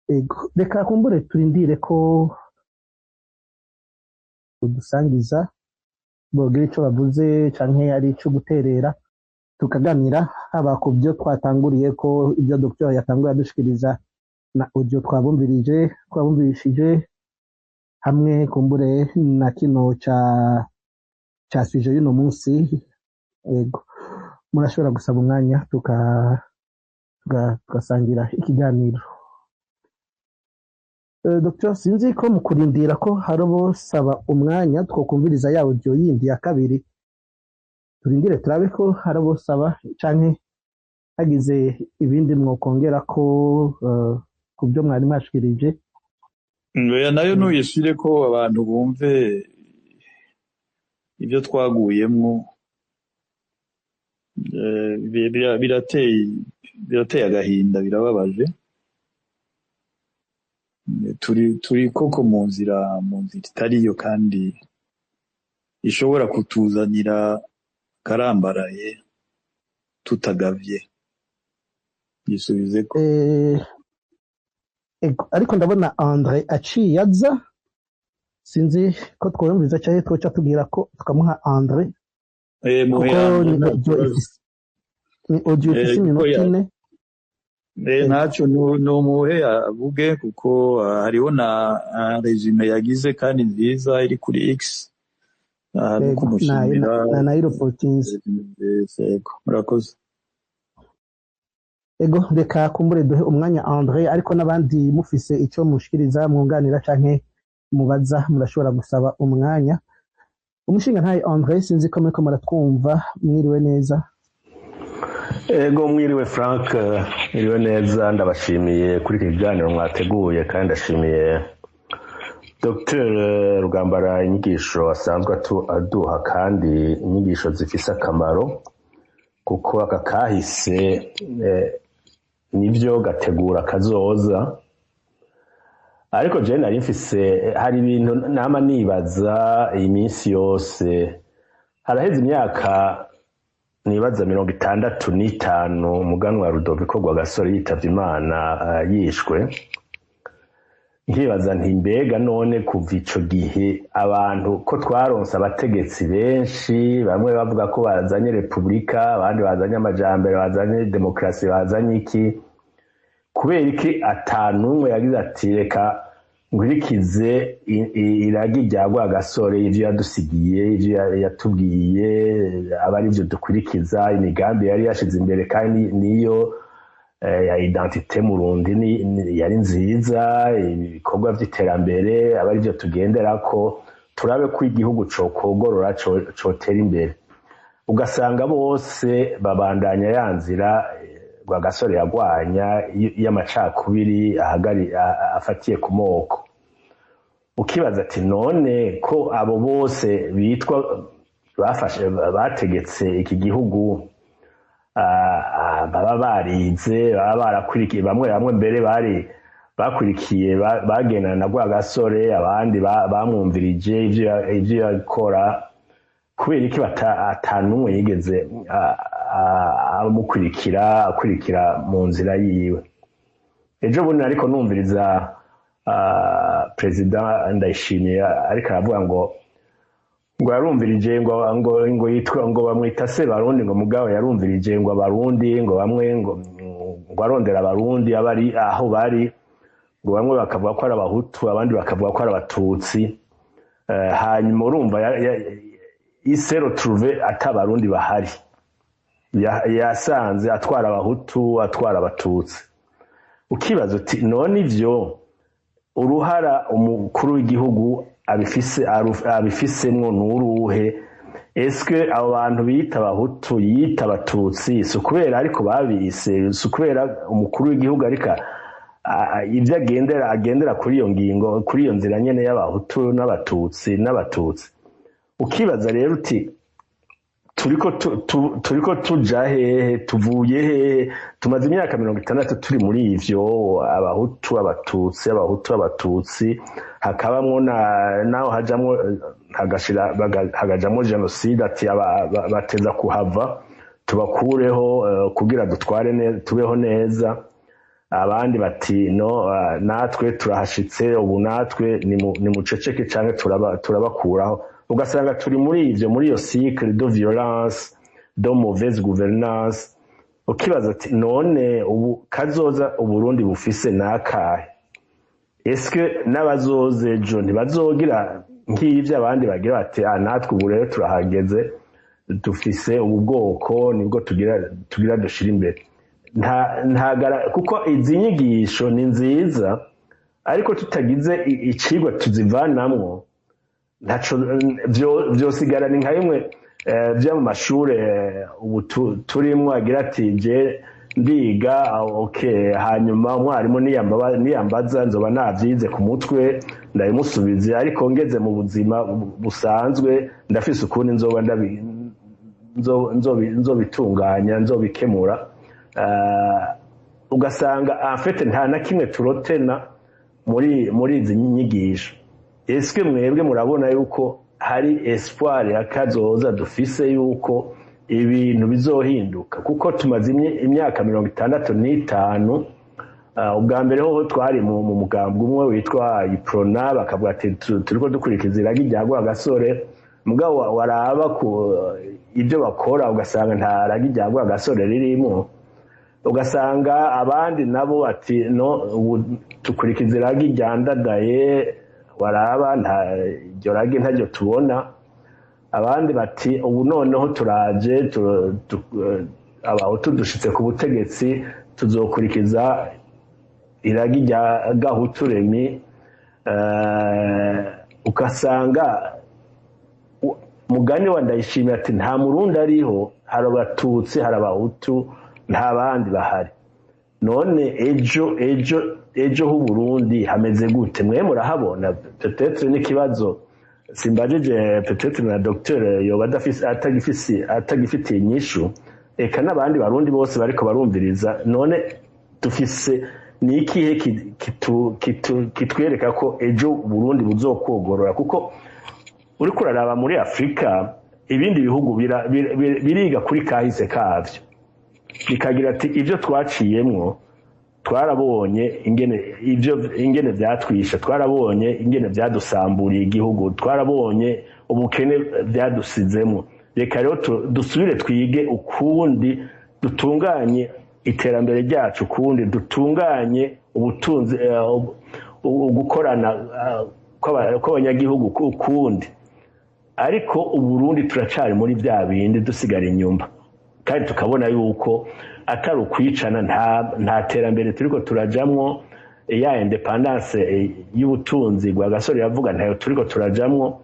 Ego, reka kumbure turindire ko udusangiza bogira ico bavuze canke ari ico guterera, tukaganira haba ku byo twatanguriye, ko ibyo docteur yatanguye adushikiriza na audio twabumvirije, twabumvirishije hamwe, kumbure na kino ca sujet y'uno munsi. Ego, murashobora gusaba umwanya tugasangira ikiganiro. Dr, sinzi ko mu kurindira ko hari ubusaba umwanya twokumviriza ya audio yindi ya kabiri. Turindire turabe ko hari ubusaba canke hagize ibindi mwokongera ko ku byo mwari mwashikirije. Oya, nayo ntuyishire ko abantu bumve ibyo twaguyemwo. Birateye agahinda, birababaje. Turi koko mu nzira itariyo kandi ishobora kutuzanira karambaraye tutagavye. Gisubize ko Ego, ariko ndabona Andre aciye aza. Sinzi ko twumviriza canke twoca tubwira ko tukamuha Andre, muhe kuko Andre, ni nta audio kibazo. Ifise, ni audio ifise Kuko iminota 4. Ntacyo, numuhe avuge, kuko hariho na résumé yagize kandi nziza iri kuri X. No Ego, nayo kumushimira. Na nayireportinze. Yego, murakoze. Ego, reka kumbure duhe umwanya Andre, ariko n'abandi mufise ico mushikiriza, mwunganira canke mubaza, murashobora gusaba umwanya. Umushinga ntaye Andre, sinzi ko muriko muratwumva. Mwiriwe neza? Ego, mwiriwe Frank, mwiriwe neza. Ndabashimiye kuri iki kiganiro mwateguye, kandi ndashimiye Dr Rugambara inyigisho asanzwe aduha, kandi inyigisho zifise akamaro, kuko aka kahise nivyo gategura kazoza. Ariko jewe nari mfise, hari ibintu nama nibaza iyi minsi yose. Haraheze imyaka nibaza 65 umuganwa Rudoviko Rwagasore yitavye Imana, yishwe. Nkibaza nti: mbega none kuva ico gihe abantu ko twaronse abategetsi benshi, bamwe bavuga ko bazanye repubulika, abandi bazanye amajambere, bazanye demokarasi, bazanye iki, kubera iki atanumwe yagize ati: reka nkurikize iragi rya Rwagasore, ivyo yadusigiye, ivyo yatubwiye, aba arivyo dukurikiza, imigambi yari yashize imbere, kandi niyo ya identité murundi yari nziza, ibikorwa vy'iterambere aba arivyo tugenderako, turabe ko igihugu cokogorora, cotera imbere? Ugasanga bose babandanya ya nzira Rwagasore yagwanya y'amacakubiri afatiye ku moko. Ukibaza ati: none ko abo bose bitwa bafashe, bategetse iki gihugu, baba barize, baba barakurikiye, bamwe bamwe mbere bari bakurikiye, bagendana na Rwagasore, abandi bamwumvirije ivyo yakora, kubera iki atanumwe yigeze amukurikira, akurikira mu nzira yiwe? Ejo bundi ariko numviriza Perezida Ndayishimiye, ariko aravuga ngo yarumvirije ngo yitwa ngo bamwita se Barundi, ngo mugabo yarumvirije ngo Abarundi, ngo bamwe ngo arondera Abarundi abari aho bari, ngo bamwe bakavuga ko ari Abahutu, abandi bakavuga ko ari Abatutsi. Hanyuma urumva il s'est retrouvé ata Abarundi bahari. Yasanze atwara Abahutu, atwara Abatutsi. Ukibaza uti: none ivyo uruhara umukuru w'igihugu abifise, abifisemwo n'uruhe? Eske abo bantu bita Abahutu, yita Abatutsi, si ukubera ariko babise, si ukubera umukuru w'igihugu ariko ibyo agendera kuri iyo ngingo, kuri iyo nzira nyene y'Abahutu n'Abatutsi? Ukibaza rero uti: turiko tuja hehe? Tuvuye hehe? Tumaze imyaka 60 turi muri ivyo, Abahutu, Abatutsi, Abahutu, Abatutsi, hakabamwo na naho hajamwo hagashira hagajamwo jenoside, ati bateza kuhava, tubakureho kugira dutware neza, tubeho neza. Abandi bati: "No, natwe turahashitse ubu, natwe nimuceceke canke turabakuraho." Ugasanga turi muri ivyo, muri iyo cycle de violence, de mauvaise gouvernance. Ukibaza ati: "None ubu kazoza Uburundi bufise nakahe? Eske n'abazoza ejo ntibazogira nk'ivyo abandi bagira bati: 'Ah, natwe ubu rero turahageze, dufise ubu bwoko, nibwo tugira dushira imbere'?" Nta ntagara, kuko izi nyigisho ni nziza, ariko tutagize icigwa tuzivanamwo, ntaco vyosigara. Ni nka bimwe vyo mu mashure ubu turimwo, agira ati: "Je ndiga, okay, hanyuma umwarimu niyambaza nzoba navyize ku mutwe ndabimusubize, ariko ngeze mu buzima busanzwe ndafise ukundi nzoba nzobitunganya, nzobikemura." Ugasanga en fait nta na kimwe turotena muri izi nyigisho. Eske mwebwe murabona yuko hari espoir ya kazoza dufise, yuko ibintu bizohinduka? Kuko tumaze imyaka 65. Ubwa mbere hoho twari mu mugambwe umwe witwa Uprona, bakavuga ati: "Turiko dukurikiza iragi rya Rwagasore." Mugabo waraba ku ibyo bakora, ugasanga nta ragi rya Rwagasore ririmo. Ugasanga abandi nabo ati: "No, ubu dukurikiza iragi rya Ndadaye." Waraba, nta iryo ragi ntaryo tubona. Abandi bati: "Ubu noneho turaje, Abahutu dushitse ku butegetsi, tuzokurikiza iragi rya Gahutu Remi." Ugasanga mugani wa Ndayishimiye ati: "Nta Murundi ariho, hari Abatutsi, hari Abahutu, nta bandi bahari." None ejo h'Uburundi hameze gute? Mwe murahabona? Peut-être n'ikibazo simbajije, peut-être na docteur yoba atagifitiye inyishu, eka n'abandi Barundi bose bariko barumviriza. None dufise ni ikihe kitwereka ko ejo Burundi buzokwogorora? Kuko uriko uraraba muri Afurika, ibindi bihugu biriga kuri kahise kavyo, bikagira ati: "Ibyo twaciyemwo, twarabonye ingene ibyo, ingene byatwishe, twarabonye ingene byadusamburiye igihugu, twarabonye ubukene byadusizemo. Reka rero dusubire twige ukundi dutunganye iterambere ryacu, ukundi dutunganye ubutunzi, gukorana kw'abanyagihugu ukundi." Ariko Uburundi turacari muri bya bindi, dusigara inyuma, kandi tukabona yuko atari ukwicana, nta terambere turiko turajamwo. Ya indépendance y'ubutunzi Rwagasore yavuga, ntayo turiko turajamwo.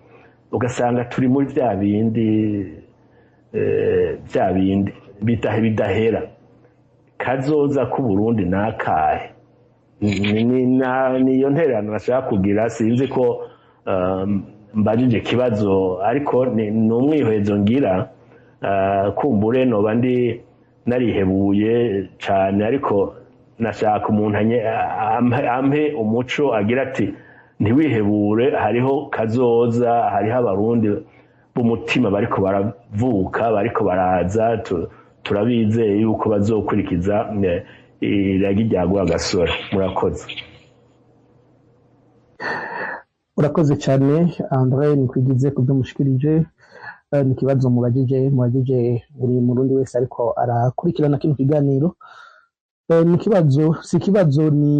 Ugasanga turi muri bya bindi, bya bindi bidahera. Kazoza k'Uburundi nakahe? Niyo ntererano nashaka kugira. Sinzi ko mbajije ikibazo, ariko ni umwihwezo ngira. Kumbure noba ndi narihebuye cane, ariko nashaka umuntu ampe umuco, agira ati: "Ntiwihebure, hariho kazoza, hariho Abarundi b'umutima bariko baravuka, bariko baraza, turabizeye yuko bazokurikiza iragi rya Rwagasore." Murakoze. Urakoze cyane, Andre Nikwigize, ku byo mushikirije. Ni ikibazo mubajije buri Murundi wese ariko arakurikirana kino kiganiro. Ni ikibazo, si ikibazo, ni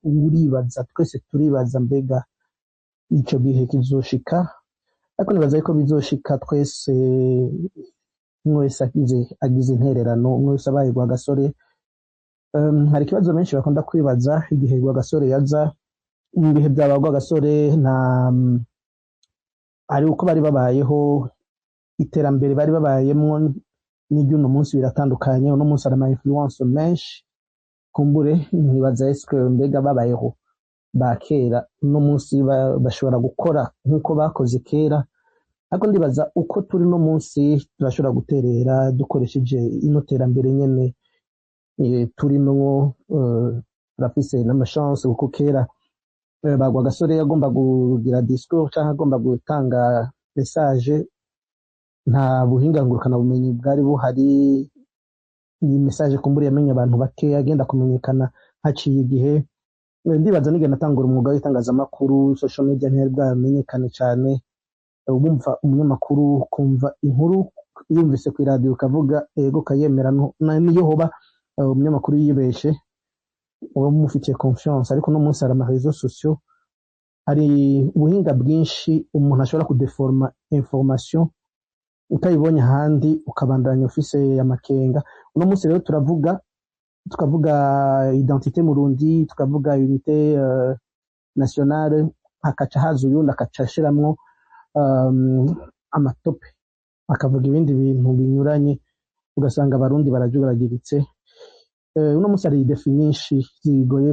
uribaza, twese turibaza: mbega ico gihe kizoshika? Ariko nibaza yuko bizoshika. Twese, umwe wese agize intererano, umwe wese abaye Rwagasore. Hari ikibazo benshi bakunda kwibaza: igihe Rwagasore yaza, mu bihe byaba Rwagasore, nta hari uko bari babayeho, iterambere bari babayemwo n'iry'uno munsi biratandukanye. Uno munsi hari ama influence menshi. Kumbure nkibaza: eske mbega babayeho ba kera uno munsi bashobora gukora nk'uko bakoze kera? Ariko ndibaza uko turi no munsi turashobora guterera dukoresheje ino terambere nyene turimwo. Turafise n'ama chance, kuko kera ba Rwagasore yagomba kugira discours canke agomba gutanga message, nta buhinga ngurukana bumenyi bwari buhari. Ni message kumbura yamenye abantu bakeya, agenda kumenyekana haciye igihe. Ndibaza nigenda natangura umwuga w'itangazamakuru, social media ntiyari bwamenyekane cyane. Wumva umunyamakuru, ukumva inkuru yumvise ku iradiyo, ukavuga ego, ukayemera, niyo hoba umunyamakuru yibeshe uba mufitiye confiance. Ariko no munsi hari ama réseaux sociaux, hari ubuhinga bwinshi umuntu ashobora kudeforma information, utayibonye ahandi ukabandanya ufise amakenga. Uno munsi rero turavuga, tukavuga identité murundi, tukavuga unité nationale, hakaca haza uyundi akaca ashiramwo amatope, akavuga ibindi bintu binyuranye, ugasanga Abarundi barajuragiritse. Uno munsi hari défis nyinshi zigoye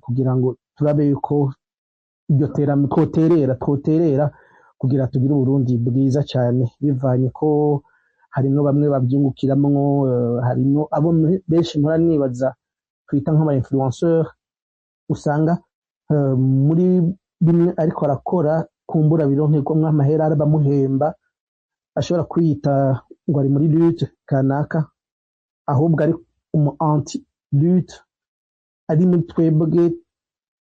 kugira ngo turabe yuko iryo terambere twoterera kugira tugire Uburundi bwiza cyane, bivanye ko harimwo bamwe babyungukiramwo, harimwo abo benshi mpora nibaza twita nk'aba influenceur, usanga muri bimwe ariko arakora kumbura bironkerwamwo amahera, bamuhemba, ashobora kwiyita ngo ari muri lutte kanaka, ahubwo ari umu anti lutte, ari muri twebwe,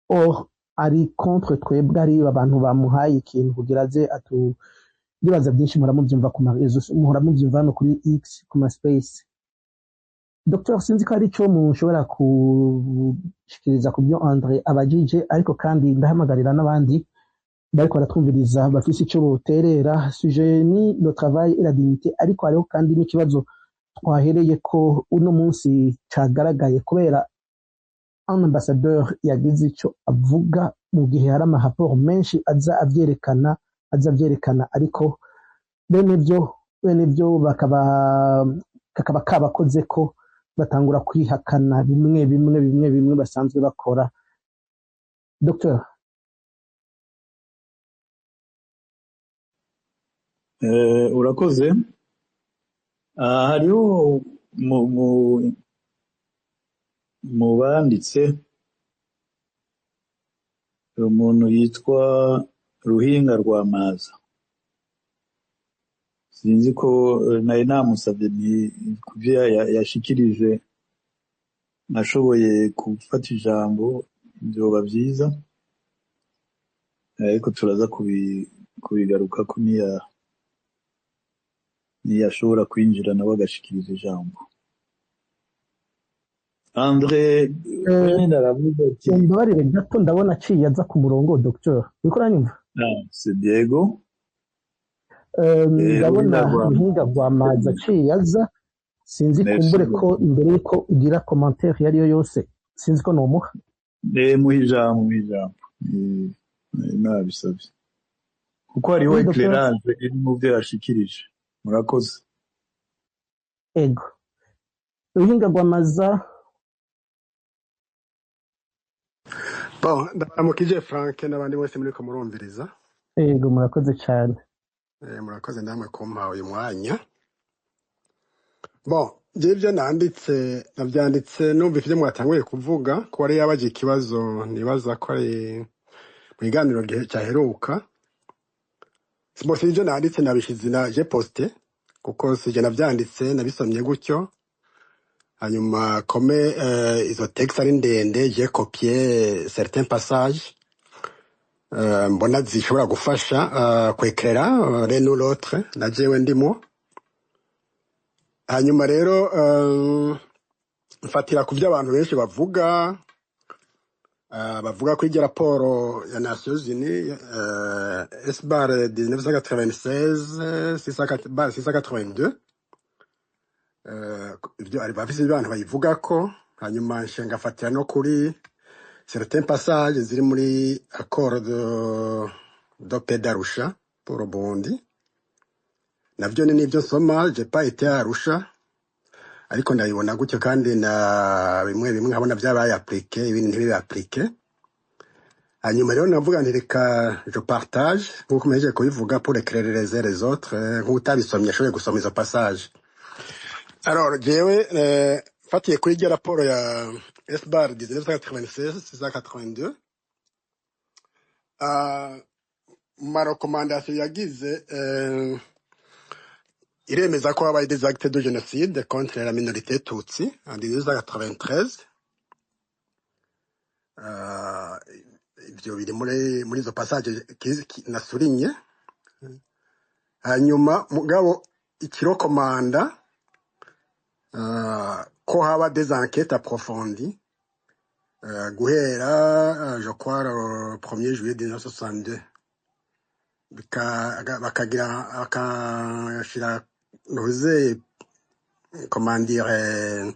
or ari contre twebwe, ari abantu bamuhaye ikintu kugira aze atu. Ndibaza byinshi muramuvyiumva ku ma réseaux, muhora muvyumva hano kuri X, ku ma space. Dr, sinzi ko ari cyo mushobora gushikiriza ku byo Andre abajije, ariko kandi ndahamagarira n'abandi bariko baratwumviriza bafise ico boterera. Sujet ni le travail et la dignité, ariko hariho kandi n'ikibazo twahereye ko uno munsi cagaragaye kubera un ambassadeur yagize ico avuga, mu gihe hari amaraporo menshi aza avyerekana, ariko bene byo bakaba kakaba kabakoze ko batangura kwihakana bimwe bimwe basanzwe bakora. Dr. Urakoze. Hariho mu banditse umuntu yitwa Ruhinga Rwamaza, sinzi ko nari namusabye nti kuvyo yashikirije nashoboye gufata ijambo vyoba vyiza, ariko turaza kubigarukako niyashobora kwinjira nawe agashikiriza ijambo. Andre wenyine aravuga ati Mbabarire gato, ndabona aciye aza ku murongo. Docteur, uriko uranyumva? Ah, c'est Diego. Ndabona Ruhinga Rwamaza. Ruhinga Rwamaza aciye aza, sinzi Merci kumbure ko beaucoup. imbere yuko ugira commentaire iyo ariyo yose, sinzi ko nomuha. Muhe ijambo, muhe ijambo. Nabisabye kuko hariho Oui, docteur. éclairage iri mu byo yashikirije. Murakoze. Ego, Ruhinga Rwamaza. Bon, ndabaramukije Frank n'abandi bose muriko murumviriza. Ego, murakoze cyane. Murakoze namwe kumpa uyu mwanya. Bon, jewe ivyo nanditse navyanditse numva ivyo mwatanguye kuvuga, ko wari yabaje ikibazo, nibaza ko ari mu kiganiro cyaheruka. Bon, si ivyo nanditse nabishize na je poste, kuko sije navyanditse, nabisomye gutyo. Hanyuma comme izo texte ari ndende, j'ai copié certains passages mbona zishobora gufasha kwekera l'un ou l'autre na jewe ndimo. Hanyuma rero mfatira ku byo abantu benshi bavuga, bavuga ko iryo raporo ya Nations Unies S-bar 1996 682, ibyo ari bafise abantu bayivugako. Hanyuma nshenga fatira no kuri certains passages ziri muri accord de paix d'Arusha pour le Burundi. Navyo ni nivyo nsoma, j'ai pas été à Arusha, ariko ndabibona gutyo, kandi na bimwe bimwe nkabona vyabaye appliqué, ibindi ntibibe appliqué. Hanyuma rero navuga nti reka je partage nkuko muhejeje kubivuga pour éclairer les uns les autres, nk'utabisomye ashoboye gusoma izo passage. Alors jewe mfatiye kuri iryo raporo ya SBAR 1996 682, mu ma recommandations yagize, Iremeza ko habaye des actes de génocide contre la minorité tutsi en 1993. Ivyo biri muri izo passage nasurinye. Hanyuma mugabo ikirokomanda ko haba des enquêtes approfondies guhera je crois le 1er juillet 1962, bakagira bakashira ntuze, comment dire,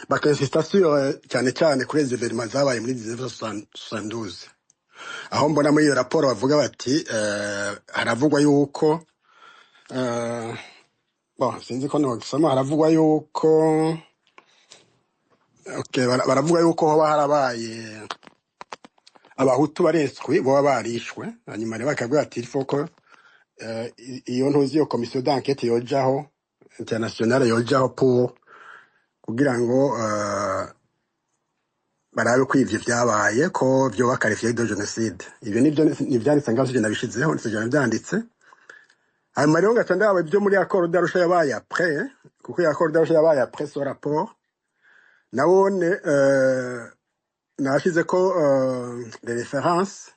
bakinsista sur cyane cyane kuri izo événements zabaye muri 1972, aho mbona muri iyo raporo bavuga bati haravugwa yuko bon, sinzi ko nogisoma, haravugwa yuko, okay, baravuga yuko hoba harabaye abahutu barenswe boba barishwe. Hanyuma rero bakavuga ati il faut ko iyo ntuzi iyo commission d'enquête yojaho internationale yojaho pour kugira ngo barabe ko ivyo vyabaye ko vyoba qualifié de génocide. Ivyo nivyo nivyanditse ngaho, sivyo nabishizeho, sivyo navyanditse. Hanyuma rero ngaca ndaba ibyo muri accord d'Arusha yabaye après, kuko accord d'Arusha yabaye après ce rapport. Nabone nashize ko les références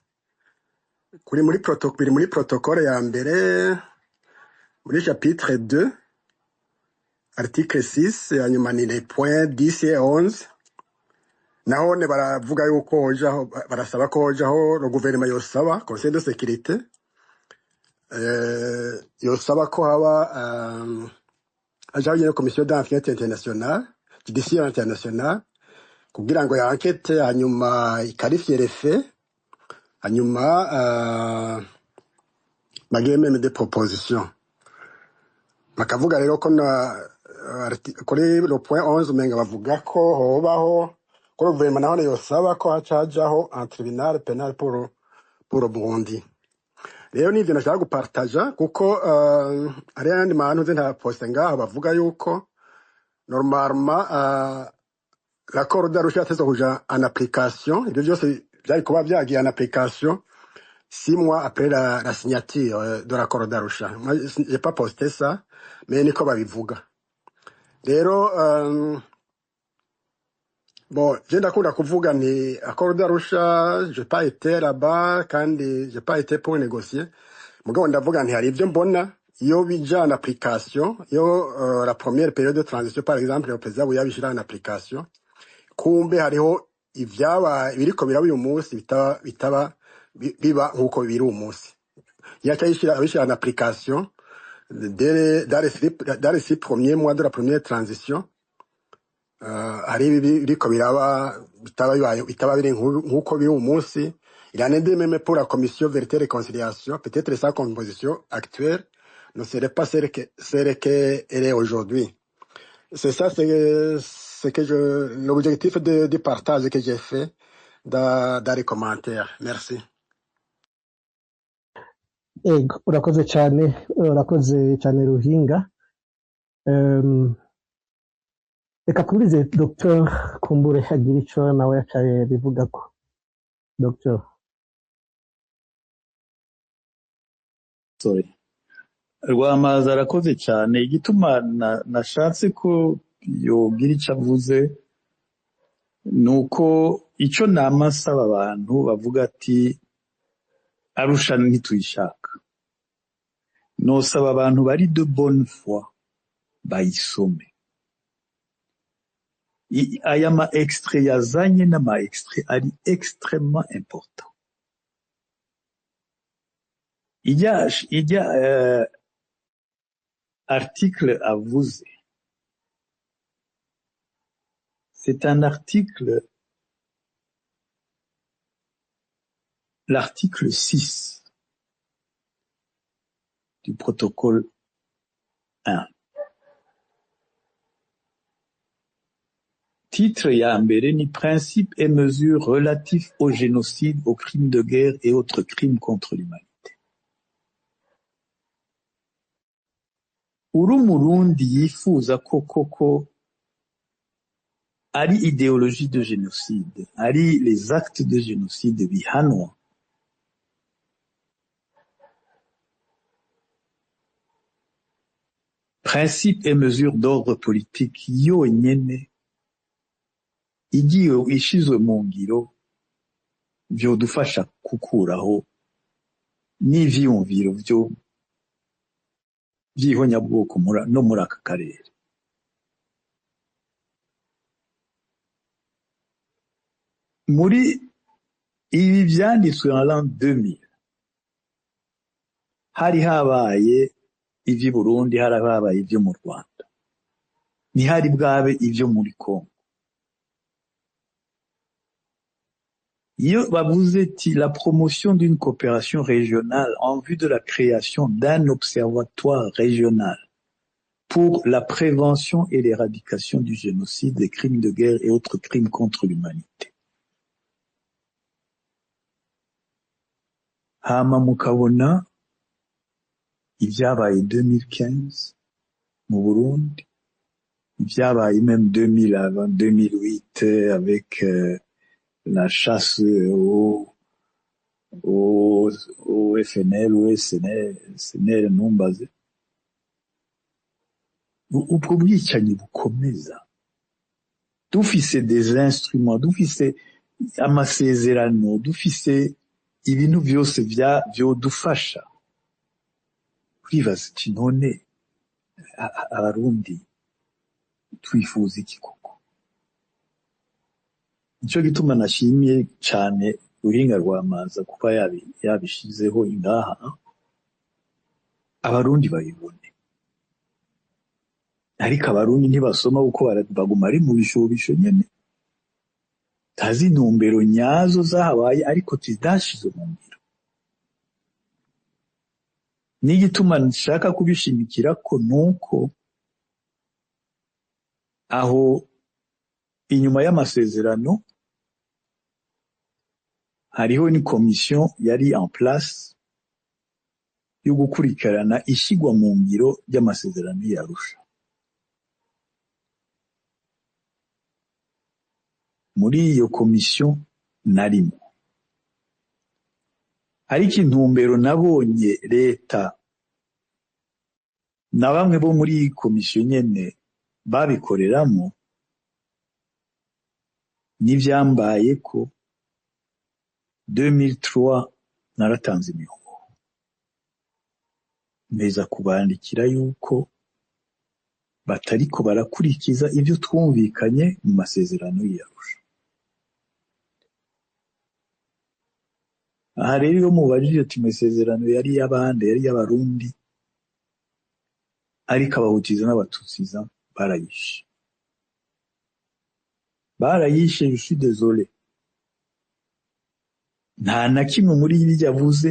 kuri muri protocole, biri muri protocole ya mbere, muri chapitre 2, article 6, hanyuma ni les points 10 et 11. Nahone baravuga yuko hojaho, barasaba ko hojaho le gouvernement yosaba conseil de sécurité yosaba ko haba hajaho nyene commission d'enquête internationale, judiciaire internationale, kugira ngo y'enquête, hanyuma iqualifie les faits, hanyuma bagire même des propositions. Bakavuga rero ko na kuri le point 11 umenga bavuga ko hobaho ko guverinoma nahone yosaba ko haca hajaho un tribunal pénal pour le Burundi. Rero nivyo nashaka gupartaja, kuko hari ayandi mantu nze nta poste ngaho bavuga yuko normalement l'accord d'Arusha yateze kuja en application. Ivyo vyose vyari kuba vyagiye en application 6 mois après la signature de l'accord d'Arusha. Moi, j'ai pas posté ça, mais niko babivuga. Rero bon, je ndakunda kuvuga nti accord d'Arusha, j'ai pas été là-bas kandi j'ai pas été pour négocier. Mugabo ndavuga nti hari ivyo mbona iyo bija en application, iyo la première période de transition, par exemple, le président Buyoya abishira en application, kumbe hariho ivyaba biriko biraba uyu munsi bitaba biba nkuko biri uyu munsi. Yaca yishira abishira en application dès dans les 6 premiers mois de la première transition, hari biriko biraba bitaba bibaye, bitaba biri nkuko biri uyu munsi. Il en est de même pour la commission vérité et réconciliation. Peut-être sa composition actuelle ne serait pas celle qu'elle est aujourd'hui. C'est ça, c'est ce que je l'objectif du partage que j'ai fait dans les commentaires. Merci. Ego, urakoze cyane, urakoze cyane Ruhinga. Reka twumvize Dr Kumbure agira ico nawe yacaye bivugako. Dr. Sorry. Rwamazi arakoze cyane. Igituma nashatse ko yogira icyo avuze ni uko icyo nama nsaba abantu bavuga ati Arusha ntituyishaka, nosaba abantu bari de bonne foi bayisome. Aya ma extrait yazanye n'ama extrait ari extrêmement important. Ijya article avuze, c'est un article, l'article 6 du protocole 1. Titre ya mbere ni principes et mesures relatifs au génocide, aux crimes de guerre et autres crimes contre l'humanité. Uri umurundi yifuza ko koko ari idéologie de génocide, ari les actes de génocide bihanwa, Principe et mesures d'ordre politique yonyene igiye ishizwe mu ngiro vyodufasha gukuraho n'ivyiyumviro vyo vy'ihonyabwoko no muri aka karere. Muri ibi vyanditswe en l'an 2000, hari habaye ivy'i Burundi, hari habaye ivyo mu Rwanda, ntihari bwabe ivyo muri Congo. Iyo bavuze ati la promotion d'une coopération régionale en vue de la création d'un observatoire régional pour la prévention et l'éradication du génocide, des crimes de guerre et autres crimes contre l'humanité. Hama mukabona ivyabaye 2015 mu Burundi, ivyabaye même 2000 avant 2008 avec la chasse au FNL ou SNL, SNL ntumbaze. Ubwo bwicanyi bukomeza, dufise des instruments, dufise amasezerano, dufise ibintu vyose vyodufasha. Uribaza uti none Abarundi twifuza iki koko? Nico gituma nashimye cane Ruhinga Rwamaza kuba yabishizeho ingaha, Abarundi babibone. Ariko Abarundi ntibasoma kuko baguma ari mu bishobisho nyene, tazi intumbero nyazo zahabaye ariko zidashizwe mu ngiro. N'igituma nshaka kubishimikira ko nuko aho inyuma y'amasezerano hariho ni commission yari en place yo gukurikirana ishigwa mu ngiro ry'amasezerano y'Arusha. Muri iyo commission narimo, ariko intumbero nabonye leta na bamwe bo muri iyi komisiyo nyene babikoreramo n'ivyambaye ko 2003 naratanze imihoho, mpeza kubandikira yuko batariko barakurikiza ivyo twumvikanye mu masezerano y'Arusha. Aha rero iyo mubajije ati amasezerano yari y'abande, yari y'Abarundi, ariko Abahutiza n'Abatutsiza barayishe, barayishe. Je suis désolé, nta na kimwe muri ibi yavuze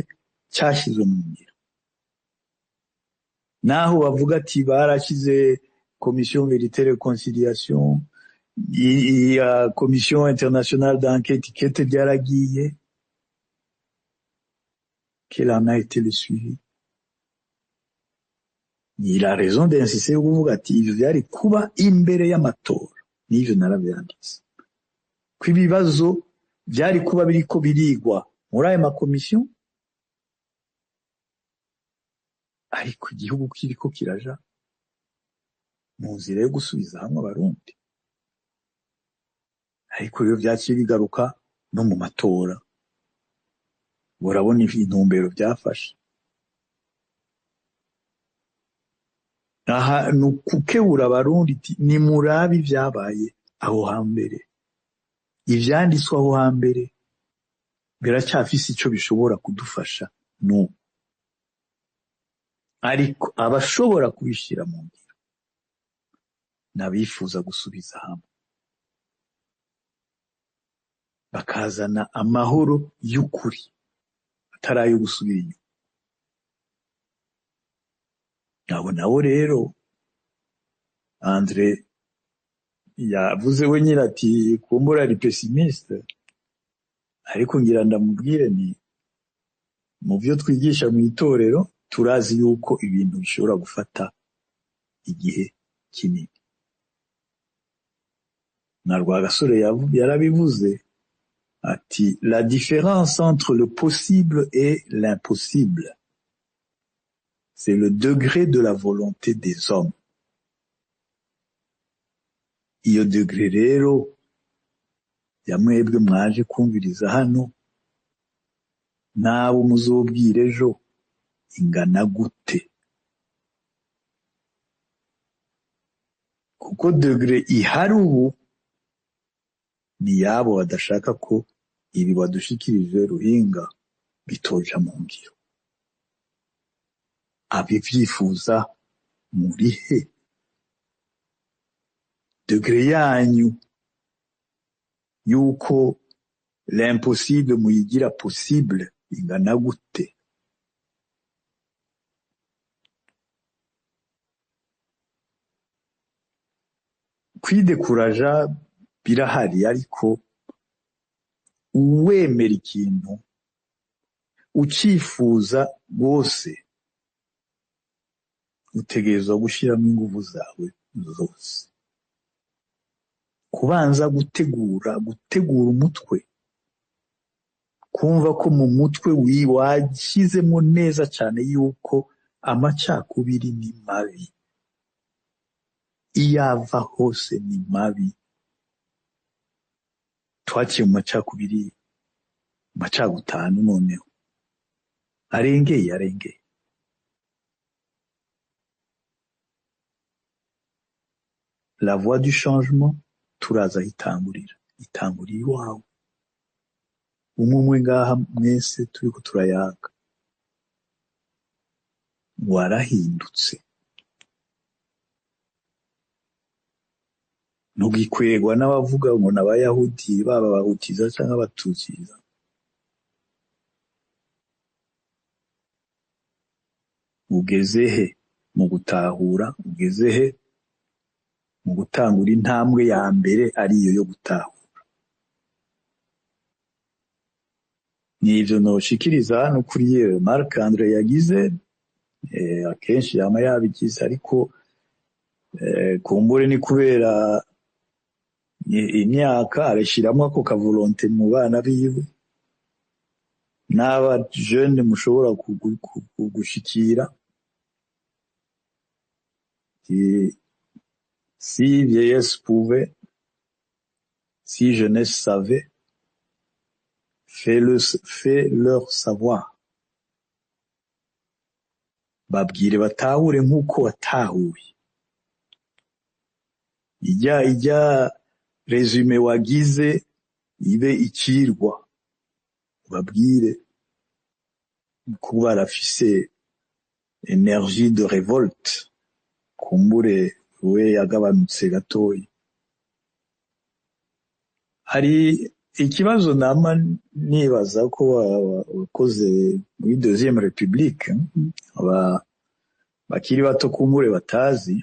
cyashyizwe mu ngiro. Naho bavuga ati barashize commission vérité réconciliation, ya commission internationale d'enquête ikete ryaragiye, quel en a été le suivi? Il a raison d'insister kuvuga ati ivyo vyari kuba imbere y'amatora, n'ivyo naravyanditse ko ibibazo vyari kuba biriko birigwa muri ayo makomisiyo, ariko igihugu kiriko kiraja mu nzira yo gusubiza hamwe Abarundi. Ariko rero vyaciye bigaruka no mu matora, urabona intumbero vyafashe. Aha ni ukukebura Abarundi iti nimurabe ivyabaye aho hambere, ivyanditswe aho hambere biracyafise ico bishobora kudufasha n'ubu, ariko abashobora kubishira mu ngiro n'abifuza gusubiza hamwe bakazana amahoro y'ukuri atari ayo gusubira inyuma. Abo nabo rero Andre yavuze we nyine ati kumbura ari pessimiste, ariko ngira ndamubwire ni mu byo twigisha mu itorero turazi yuko ibintu bishobora gufata igihe kinini. Na Rwagasore yarabivuze ati la différence entre le possible et l'impossible, c'est le degré de la volonté des hommes. Iyo degré rero ya mwebwe mwaje kumviriza hano n'abo muzobwira ejo ingana gute? Kuko degré ihari ubu ni yabo badashaka ko ibi wadushikirije Ruhinga bitoja mu ngiro. Abivyifuza murihe? Degré yanyu yuko l'impossible muyigira possible ingana gute? Kwidekuraja birahari, ariko uwemera ikintu ucifuza rwose utegerezwa gushiramo inguvu zawe zose, kubanza gutegura umutwe, kumva ko mu mutwe washyizemo neza cyane yuko amacakubiri ni mabi, iyo ava hose ni mabi. Twaciye mu macakubiri, macagutanu, noneho arengeye. La voie du changement turaza aho itangurira, itangurira iwawe umwe umwe ngaha mwese turiko turayaga, warahindutse, ntugikwegwa n'abavuga ngo n'abayahudi, baba abahutiza canke abatutsiza. Ugeze he mu gutahura? Ugeze he mu gutangura intambwe ya mbere ariyo yo gutahura? Nivyo noshikiriza hano kuri Marc Andre yagize, akenshi yama yabigize, ariko kumbure ni kubera imyaka arashiramwo ako ka volonté mu bana biwe n'aba jeune mushobora gushikira. Si vieillesse pouvait, si jeunesse savait, fais-leur savoir. Babwire batahure nk'uko watahuye. Ijya résumé wagize ibe ikirwa, babwire ko barafise énergie de révolte, kumbure we yagabanutse gatoyi. Hari ikibazo nama nibaza ko wakoze muri Deuxième République, aba bakiri bato kumbure batazi.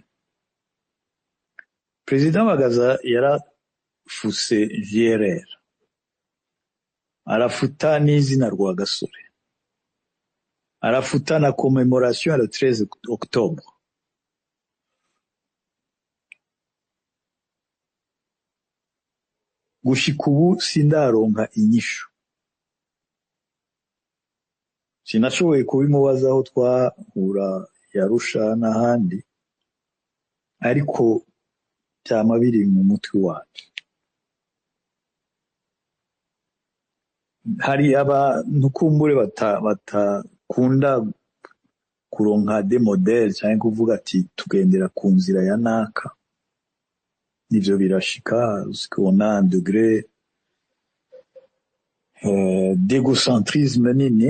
Président Bagaza yarafuse JRR, arafuta n'izina Rwagasore, arafuta na commémoration le 13 octobre. Gushika ubu sindaronka inyishu, sinashoboye kubimubaza aho twahura yarusha n'ahandi, ariko vyama biri mu mutwe wacu. Hari abantu kumbure batakunda kuronka des modèles canke kuvuga ati tugendera ku nzira ya naka. Ivyo birashika qu'on a un degré d'égocentrisme nini.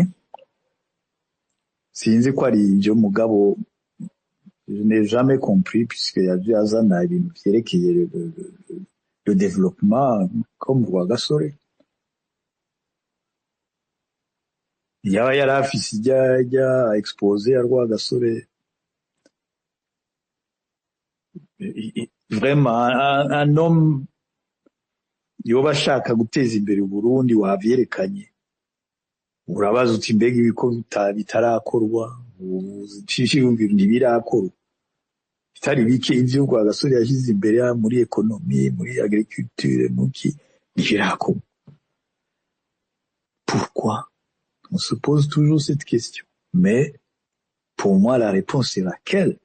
Sinzi ko ari ivyo, mugabo je n'ai jamais compris, puisque yaje azana ibintu vyerekeye le développement comme Rwagasore. Yaba yari afise ijya exposé ya Rwagasore, vraiment un homme yoba ashaka guteza imbere Uburundi wavyerekanye. Urabaza uti mbega ibiko bitarakorwa, ntibirakorwa bitari bike, ivyo Rwagasore yashyize imbere muri économie, muri agriculture, muki, ntibirakorwa. Pourquoi? On se pose toujours cette question, mais pour moi la réponse est laquelle?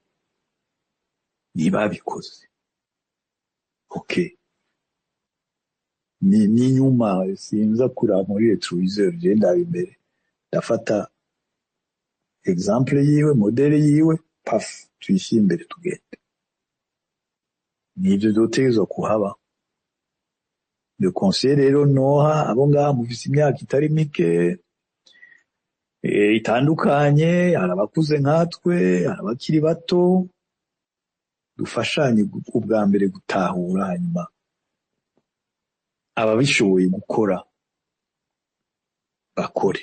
Ntibabikoze. Ok, ni nyuma sinza kuraba muri rétroviseur, je ndaba imbere, ndafata exemple yiwe, modèle yiwe, paf, tuyishyire imbere, tugende. Nivyo vyotegerezwa kuhaba. Le conseil rero noha abo ngaha mufise imyaka itari mike, itandukanye, hari abakuze nkatwe, hari abakiri bato, dufashanye ubwa mbere gutahura, hanyuma ababishoboye gukora bakore,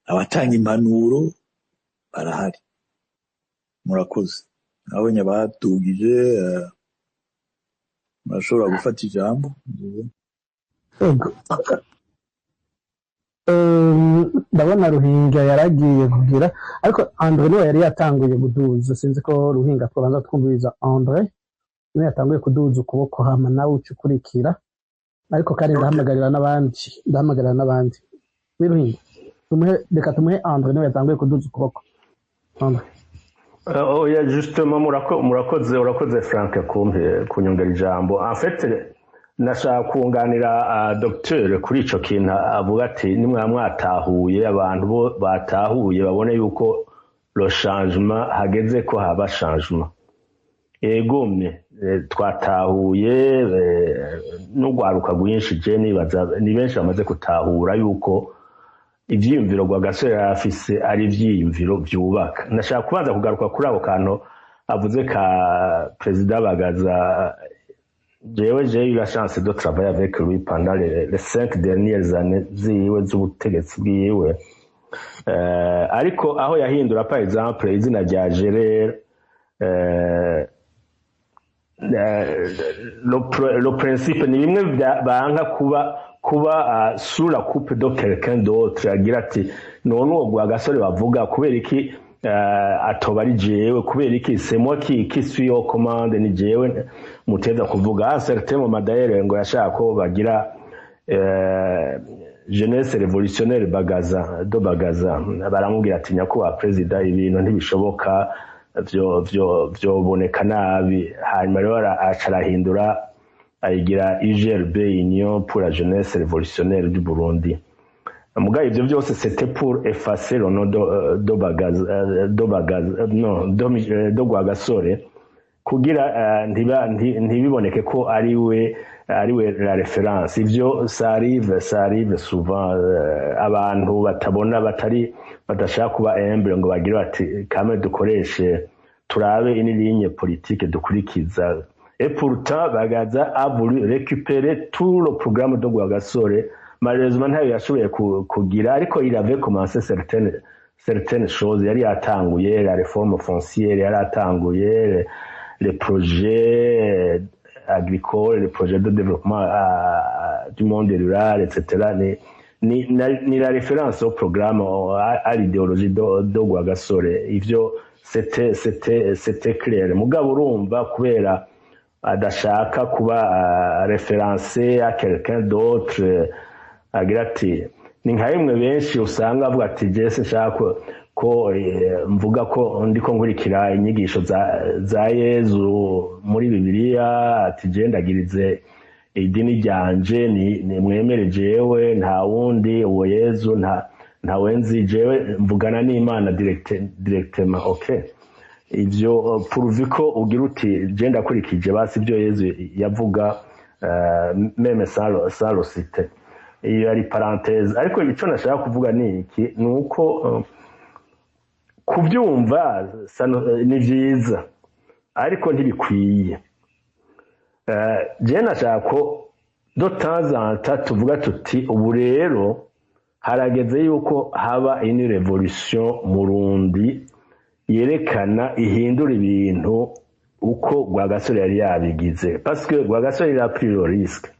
abatanga impanuro barahari. Murakoze. Nabonye abadugije, murashobora gufata ijambo. Ego. Ndabona Ruhinga yaragiye kugira, ariko Andre niwe yari yatanguye kuduza. Sinzi ko Ruhinga twabanza twumviriza Andre, niwe yatanguye kuduza ukuboko, hama nawe uca ukurikira. Ariko kandi ndahamagarira n'abandi. Wi Ruhinga, tumuhe, reka tumuhe Andre, niwe yatanguye kuduza ukuboko. Andre. Oya, justement, murakoze, urakoze Frank kumpe kunyongera ijambo. En fait, nashaka kunganira docteur kuri ico kintu avuga ati nimwa mwatahuye, abantu bo batahuye babone yuko le changement hageze, ko haba changement. Egomye, twatahuye, n'urwaruka rwinshi, je nibaza ni benshi bamaze gutahura yuko ivyiyumviro Rwagasore yari afise ari ivyiyumviro vyubaka. Nashaka kubanza kugaruka kuri ako kantu avuze ka Perezida Bagaza. Jewe j'ai eu la chance de travailler avec lui pendant les 5 dernières années ziwe z'ubutegetsi bwiwe. Ariko aho yahindura par exemple izina rya Gerard, le principe ni bimwe banka kuba sous la coupe de quelqu'un d'autre. Agira ati none uwo Rwagasore bavuga, kubera iki atoba ari jewe? Kubera iki c'est moi qui suis aux commandes? Ni jewe muteza kuvuga. À certain moment d'ailleurs, ngo yashaka ko bagira Jeunesse Révolutionnaire Bagaza do Bagaza, baramubwira ati nyakubahwa perezida, ibintu ntibishoboka, vyo vyoboneka nabi. Hanyuma rero aca arahindura, ayigira UJRB, Union pour la Jeunesse Révolutionnaire du Burundi. Mugabo ivyo byose c'était pour effacer le nom de Bagaza, de Bagaza, non, de Rwagasore, kugira ntibiboneke ko ari we la référence. Ivyo ça arrive souvent, abantu batabona, batari badashaka kuba humble ngo bagire bati kame dukoreshe, turabe une ligne politique dukurikiza. Et pourtant Bagaza a voulu récupérer tout le programme de Rwagasore. Malheureusement ntayo yashoboye kugira, ariko il avait commencé certaines choses, yari yatanguye la réforme foncière, yari yatanguye les projets agricoles, les projets de développement du monde rural, etc. Ni la référence au programme, à l'idéologie de Rwagasore. Ivyo c'était clair. Mugabo urumva, kubera adashaka kuba référencé à quelqu'un d'autre, agira ati ni nka bimwe benshi usanga avuga ati je sinshaka ko mvuga ko ndiko nkurikira inyigisho za Yezu muri Bibiliya, ati je ndagirize idini ryanje, ni mwemere jewe, nta wundi, uwo Yezu nta nzi, jewe mvugana n'Imana directement. Okay, ivyo pourvu ko ugira uti je ndakurikije basi ibyo Yezu yavuga, même sans le citer. Iyo ari parenthèse. Ariko ico nashaka kuvuga ni iki: ni uko kubyumva ni vyiza, ariko ntibikwiye. Je nashaka ko de temps en temps tuvuga tuti ubu rero harageze yuko haba une révolution murundi yerekana ihindura ibintu uko Rwagasore yari yabigize, parce que Rwagasore, il a pris le risque,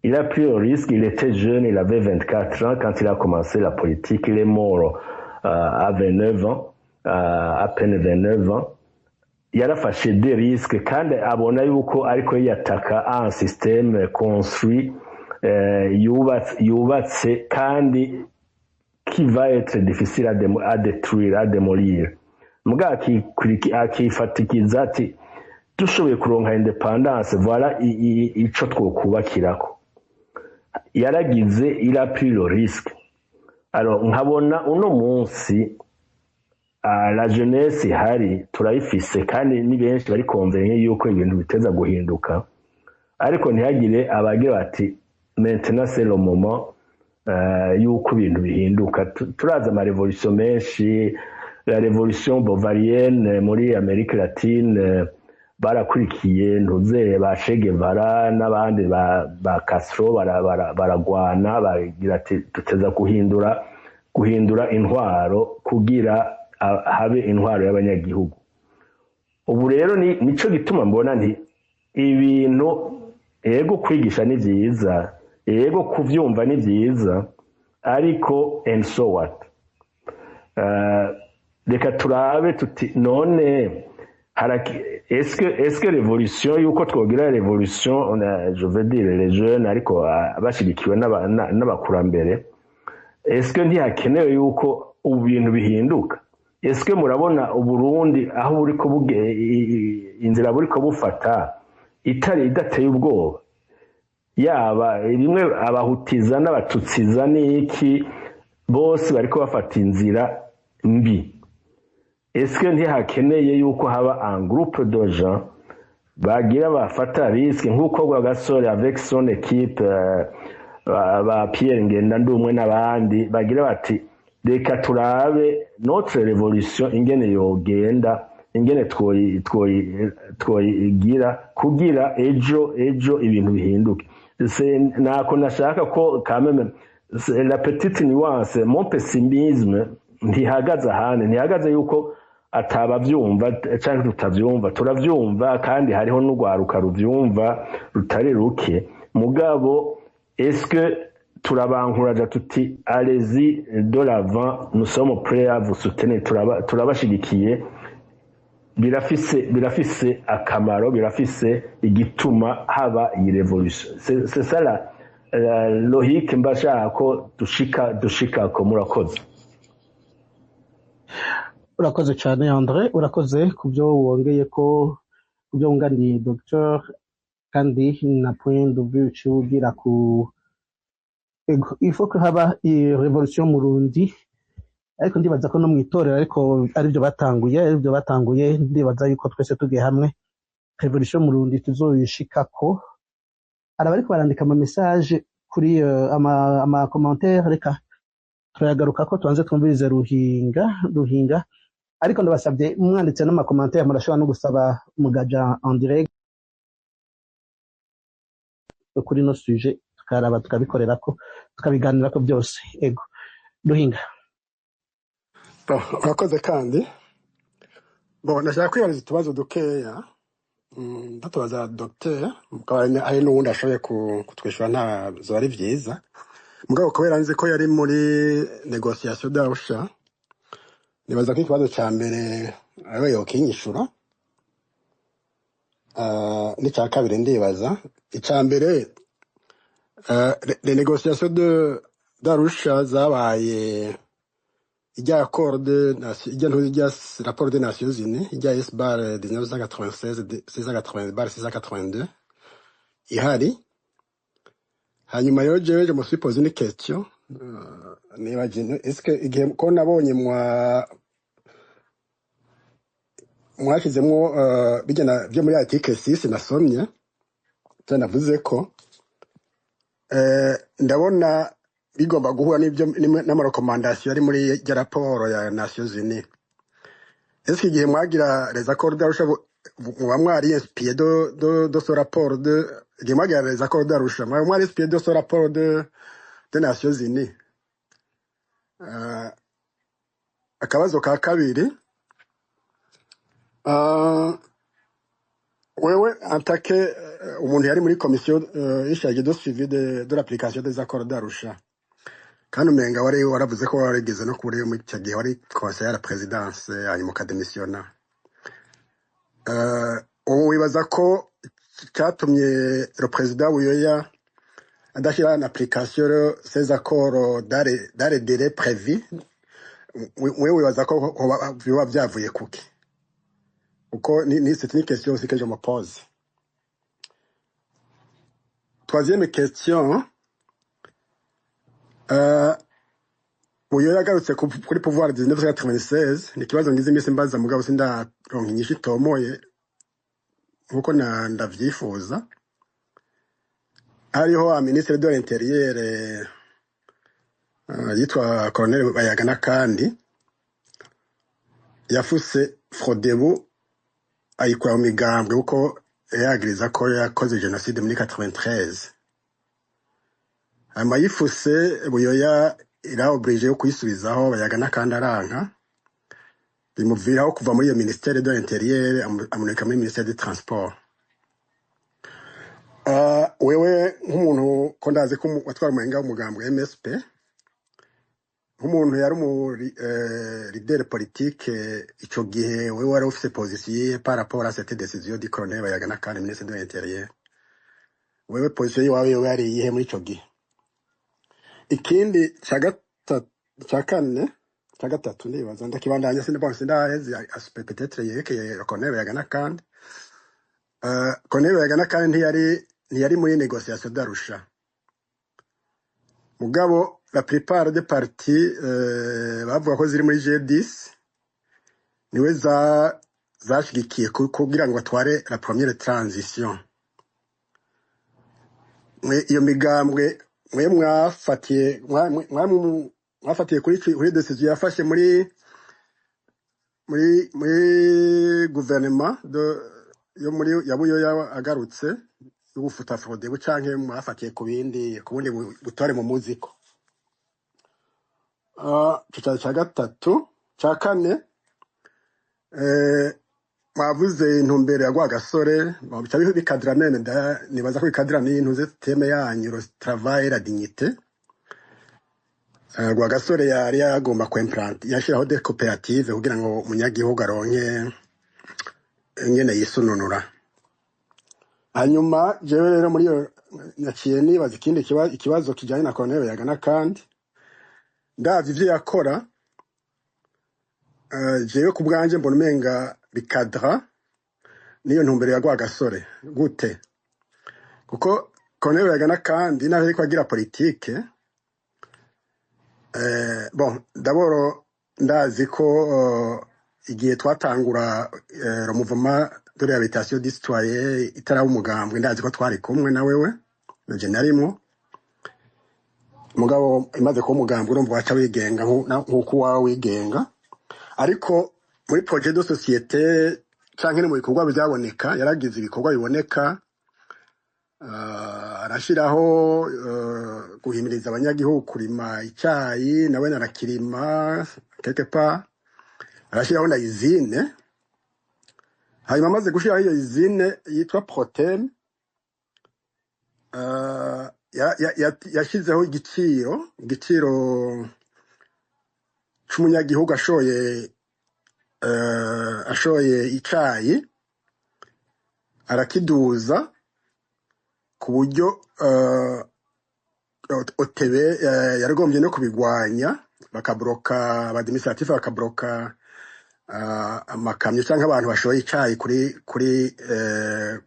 il a pris le risque. Il était jeune, il avait 24 ans quand il a commencé la politique. Il est mort à 29 ans, à peine 29 ans. Yarafashe des risques kandi abona yuko ariko yiyataka un système construit, yubatse kandi qui va être difficile à détruire, à démolir. Mugabo akifatikiza ati Dushoboye kuronka indépendance, voilà ico twokubakirako. Yaragize, il a pris le risque. Alors nkabona uno munsi la jeunesse ihari turayifise, kandi ni benshi bari convaincus yuko ibintu biteza guhinduka, ariko ntihagire abagira bati: "Maintenant c'est le moment yuko ibintu bihinduka." Turazi ama révolutions menshi, la révolution bolivarienne muri Amérique latine, barakurikiye ntuze ba Che Guevara n'abandi ba Castro, baragwana bagira ati: "Duteza guhindura intwaro kugira habe intwaro y'abanyagihugu." Ubu rero ni nico gituma mbona nti ibintu, yego kwigisha ni vyiza, yego kuvyumva ni vyiza, ariko and so what? Reka turabe tuti: none est-ce que révolution, yuko twogira révolution, je veux dire les jeunes, ariko bashigikiwe n'abakurambere, est-ce que ntihakenewe yuko ubu bintu bihinduka? Est-ce que murabona Uburundi aho buriko inzira buriko bufata itari idateye ubwoba? Yaba rimwe abahutiza n'abatutsiza n'iki, bose bariko bafata inzira mbi. Est-ce que ntihakeneye yuko haba un groupe de gens bagira bafata risque, nk'uko Rwagasore avec son équipe, ba Pierre Ngendandumwe n'abandi, bagira bati: "Reka turabe notre révolution ingene yogenda, ingene twoyigira kugira ejo ibintu bihinduke." Nako nashaka ko quand même c'est la petite nuance. Mon pessimisme ntihagaze ahandi, ntihagaze yuko atabavyumva canke tutavyumva. Turavyumva, kandi hariho n'urwaruka ruvyumva rutari ruke. Mugabo est-ce que turabankuraja tuti: "Allez-y de l'avant, nous sommes prêts à vous soutenir, turabashigikiye"? Birafise akamaro, birafise igituma haba iyi révolution. C'est ça la logique mba shaka ko dushikako. Murakoze. Urakoze cyane Andre, urakoze ku byo wongeye, ko ku byo wunganiye docteur, kandi na point de vue uciye ugira ku. Ego, il faut ko haba iyi révolution mu Burundi, ariko ndibaza ko no mu itorero ariko aribyo batanguye. Ndibaza yuko twese tugiye hamwe, révolution mu Burundi tuzoyishikako. Hari abariko barandika ama message kuri ama commentaire, reka turayagaruka ko tubanze twumvirize Ruhinga. Ruhinga, ariko ndabasabye, mwanditse n'ama commentaire, murashobora no gusaba mugaja en direct kuri no sujet, tukaraba tukabikorerako, tukabiganirako byose. Ego, Ruhinga. Bon, urakoze. Kandi bon, nashaka kwibariza utubazo dukeya. Ndatubaza docteur, mukaba hari n'uwundi ashoboye kutwishyura, ntazo ari vyiza. Mugabo kubera nzi ko yari muri négociation d'Arusha, nibaza ko ikibazo ca mbere ariwe yokinyishura, n'icya kabiri. Ndibaza icya mbere, les négociations de d'Arusha zabaye ijya accord de ijya ntuzi ijya rapport des Nations Unies, ijya S/1996 680/682 ihari. Hanyuma rero jewe je me suis posé une question, niba est-ce que igihe ko nabonye mwashyizemo bijyana byo muri article 6 nasomye cyo navuze ko ndabona bigomba guhura n'ibyo n'ama recommandations ari muri ya raporo ya Nations Unies. Est-ce que igihe mwagira les accords d'Arusha muba mwari inspiré de ce rapport de igihe mwagira les accords d'Arusha, mwaba mwari inspiré de ce rapport de Nations Unies? Akabazo ka kabiri, wewe en tant que umuntu yari muri commission chargée de suivi de l'application des accords d'Arusha, kandi umenga wari waravuze ko warigeze no kuri muri icyo gihe wari conseiller à la présidence, hanyuma ukademisiona, ubu wibaza ko cyatumye le président Buyoya adashyira en application ces accords dans les délais prévus, wewe wibaza ko biba byavuye kuki? Kuko ni c'est une question aussi que je me pose. Troisième question, Buyoya yagarutse kuri pouvoir 1996. Ni ikibazo ngize iminsi mbaza, mugabo sindaronka inyishu itomoye nkuko ndavyifuza. Hariho ministre de l'Intérieur yitwa Colonel Bayagana, kandi yafuse Frodebu ayikura mu migambwe kuko yagiriza ko yakoze jenoside muri 93. Hanyuma yifuse, Buyoya ira obligé yo kuyisubizaho, Bayagana kandi aranka, bimuviraho kuva muri iyo ministère de l'Intérieur, amunika muri ministère du Transport. Wewe nk'umuntu ko ndazi ko watwara umuhinga w'umugambwe MSP, nk'umuntu yari umu leader politique ico gihe, wewe wari ufise position yihe par rapport à cette décision du colonel Bayagana kandi ministre de l'Intérieur? Wewe position yiwawe yowe yari iyihe muri ico gihe? Ikindi ca gatatu, ca kane, ca gatatu, ndibaza ndakibandanya, bon, sindaheze aspect peut-être yerekeye colonel Bayagana. Kandi colonel Bayagana kandi ntiyari muri négociation d'Arusha, mugabo la plupart des partis bavuga ko ziri muri G10 niwe za zashigikiye kugira ngo batware la première transition. Mwe iyo migambwe mwe mwafatiye mwafatiye kuri décision yafashe muri gouvernement de yo muri ya Buyoya agarutse yo gufuta Frodebu, canke mwafatiye ku bindi, ku bundi butore mu muziko? Ico cari ca gatatu. Ca kane, mwavuze intumbero ya Rwagasore, bica bikadira meme nibaza ko bikadira n'intuze thème yanyu, le travail et la dignité. Rwagasore yari yagomba kwimplanta, yashiraho des coopératives kugira ngo umunyagihugu aronke ingene yisununura. Hanyuma jewe rero muri iyo naciye nibaza ikindi ikibazo kijanye na Colonel Bayagana. Kandi ndavye ivyo yakora, jewe ku bwanje mbona umenga bikadra niyo ntumbero ya Rwagasore. Gute? Kuko Colonel Bayagana kandi naho ariko agira politike, bon, d'abord ndazi ko igihe twatangura le mouvement de réhabilitation du citoyen itaraba umugambwe, ndazi ko twari kumwe na wewe, naje narimwo. Mugabo imaze kuba umugambwe, urumva waca wigenga nkuko uwawe wigenga. Ariko muri projet de société canke no mu bikorwa byaboneka, yaragize ibikorwa biboneka, arashiraho guhimiriza abanyagihugu kurima icayi, nawe narakirima quelque part, arashiraho na usine. Hanyuma amaze gushiraho iyo usine yitwa Protem, yashizeho igiciro c'umunyagihugu ashoye icayi, arakiduza ku buryo OTB yaragombye no kubigwanya, bakabloka abadministratif, bakabloka amakamyo cyangwa abantu bashoye icayi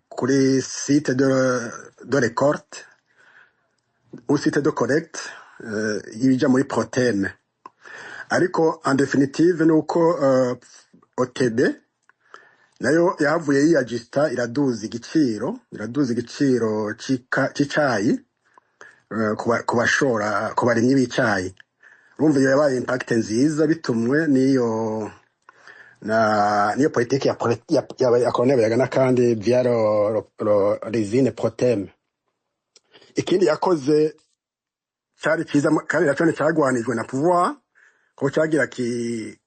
kuri site de récolte ou site de collecte y'ibija muri Proteme. Ariko en définitive nuko OTB nayo yahavuye yiyajista, iraduza igiciro c'icayi ku bashora, ku barimyi b'icayi. Urumva iyo yabaye impact nziza bitumwe n'iyo na niyo politiki ya Colonel Bayagana kandi via l'usine Protem. Ikindi yakoze cari ciza kandi naco cagwanijwe na pouvoir, ko cagira ki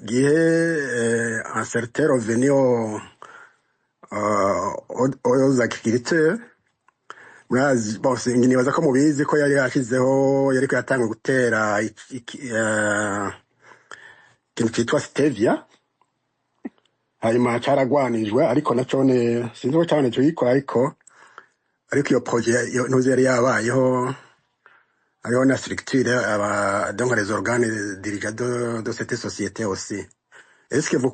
gihe un certain revenu aux agriculteurs. Murazi bose, nibaza ko mubizi ko yari yashizeho, yariko yatanga gutera ikintu citwa stevia. Hanyuma caragwanijwe, ariko nacone sinzi ko cabone kuyikora, ariko iyo projet ntuzi yari yabayeho, hariho na structure aba donc les organes dirigeants de cette société aussi. Est-ce que vous,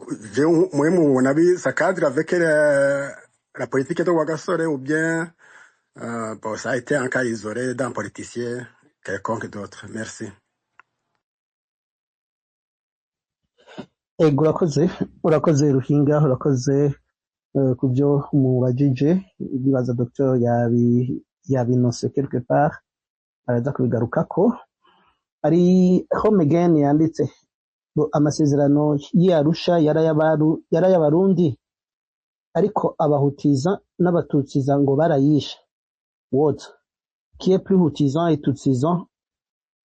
moi, mon avis, ça cadre avec la politique de Rwagasore ou bien bon, ça a été un cas isolé d'un politicien quelconque d'autre. Merci. Ego, urakoze, urakoze Ruhinga, urakoze ku byo mubajije. Bibaza docteur yabinose quelque part, araza kubigarukako. Ari Home Again yanditse ngo amasezerano y'i Arusha yarayabarundi, ariko abahutiza n'abatutsiza ngo barayishe. What qui est plus hutisant et tutsisant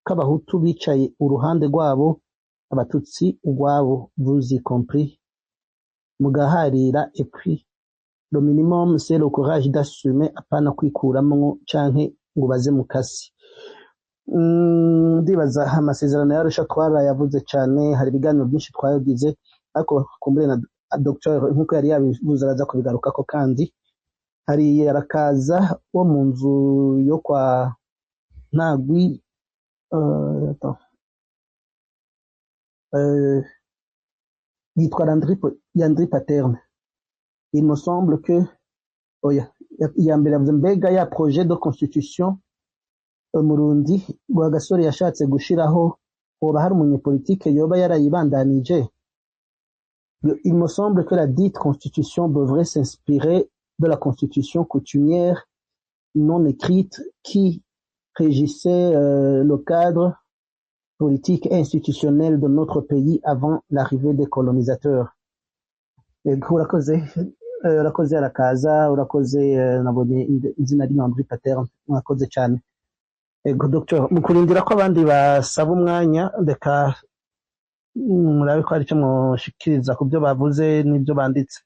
k'abahutu bicaye uruhande rwabo, abatutsi urwabo, vous y compris mugaharira. Et puis le minimum, c'est le courage d'assumer, apana kwikuramwo canke ngo baze mukasi. Ndibaza amasezerano y'Arusha twarayavuze cyane, hari ibiganiro byinshi twagize, ariko kumbure na Dr nkuko yari yabivuze araza kubigarukako. Kandi hari Arakaza wo mu nzu yo kwa Ntagwi, attends, yitwa Landry Paterne. Il me semble que oya, iya mbere yavuze mbega ya projet de constitution Murundi Rwagasore yashatse gushiraho, hoba hari umunyepolitike yoba yarayibandanije? Il me semble que la dite constitution devrait s'inspirer de la constitution coutumière non écrite qui régissait le cadre politique et institutionnel de notre pays avant l'arrivée des colonisateurs. Yego, urakoze, urakoze Arakaza, urakoze, nabonye izina ry'Andri Paterne, murakoze cyane. Ego docteur, mu kurindira ko abandi basaba umwanya, reka murabe ko hari icyo mushikiriza ku byo bavuze n'ibyo banditse.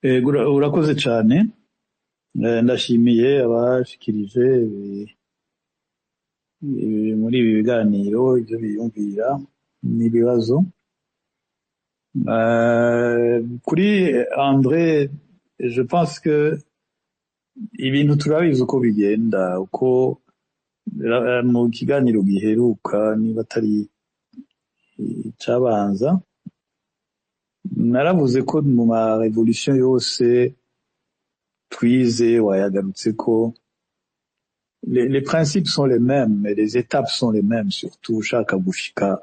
Ego, urakoze cyane. Ndashimiye abashikirije muri ibi biganiro ibyo biyumvira n'ibibazo. Kuri André, je pense que ibintu turabizi uko bigenda, uko mu kiganiro giheruka, niba atari icabanza, naravuze ko mu ma révolution yose twize, wayagarutse ko les principes sont les mêmes mais les étapes sont les mêmes, surtout ushaka gushika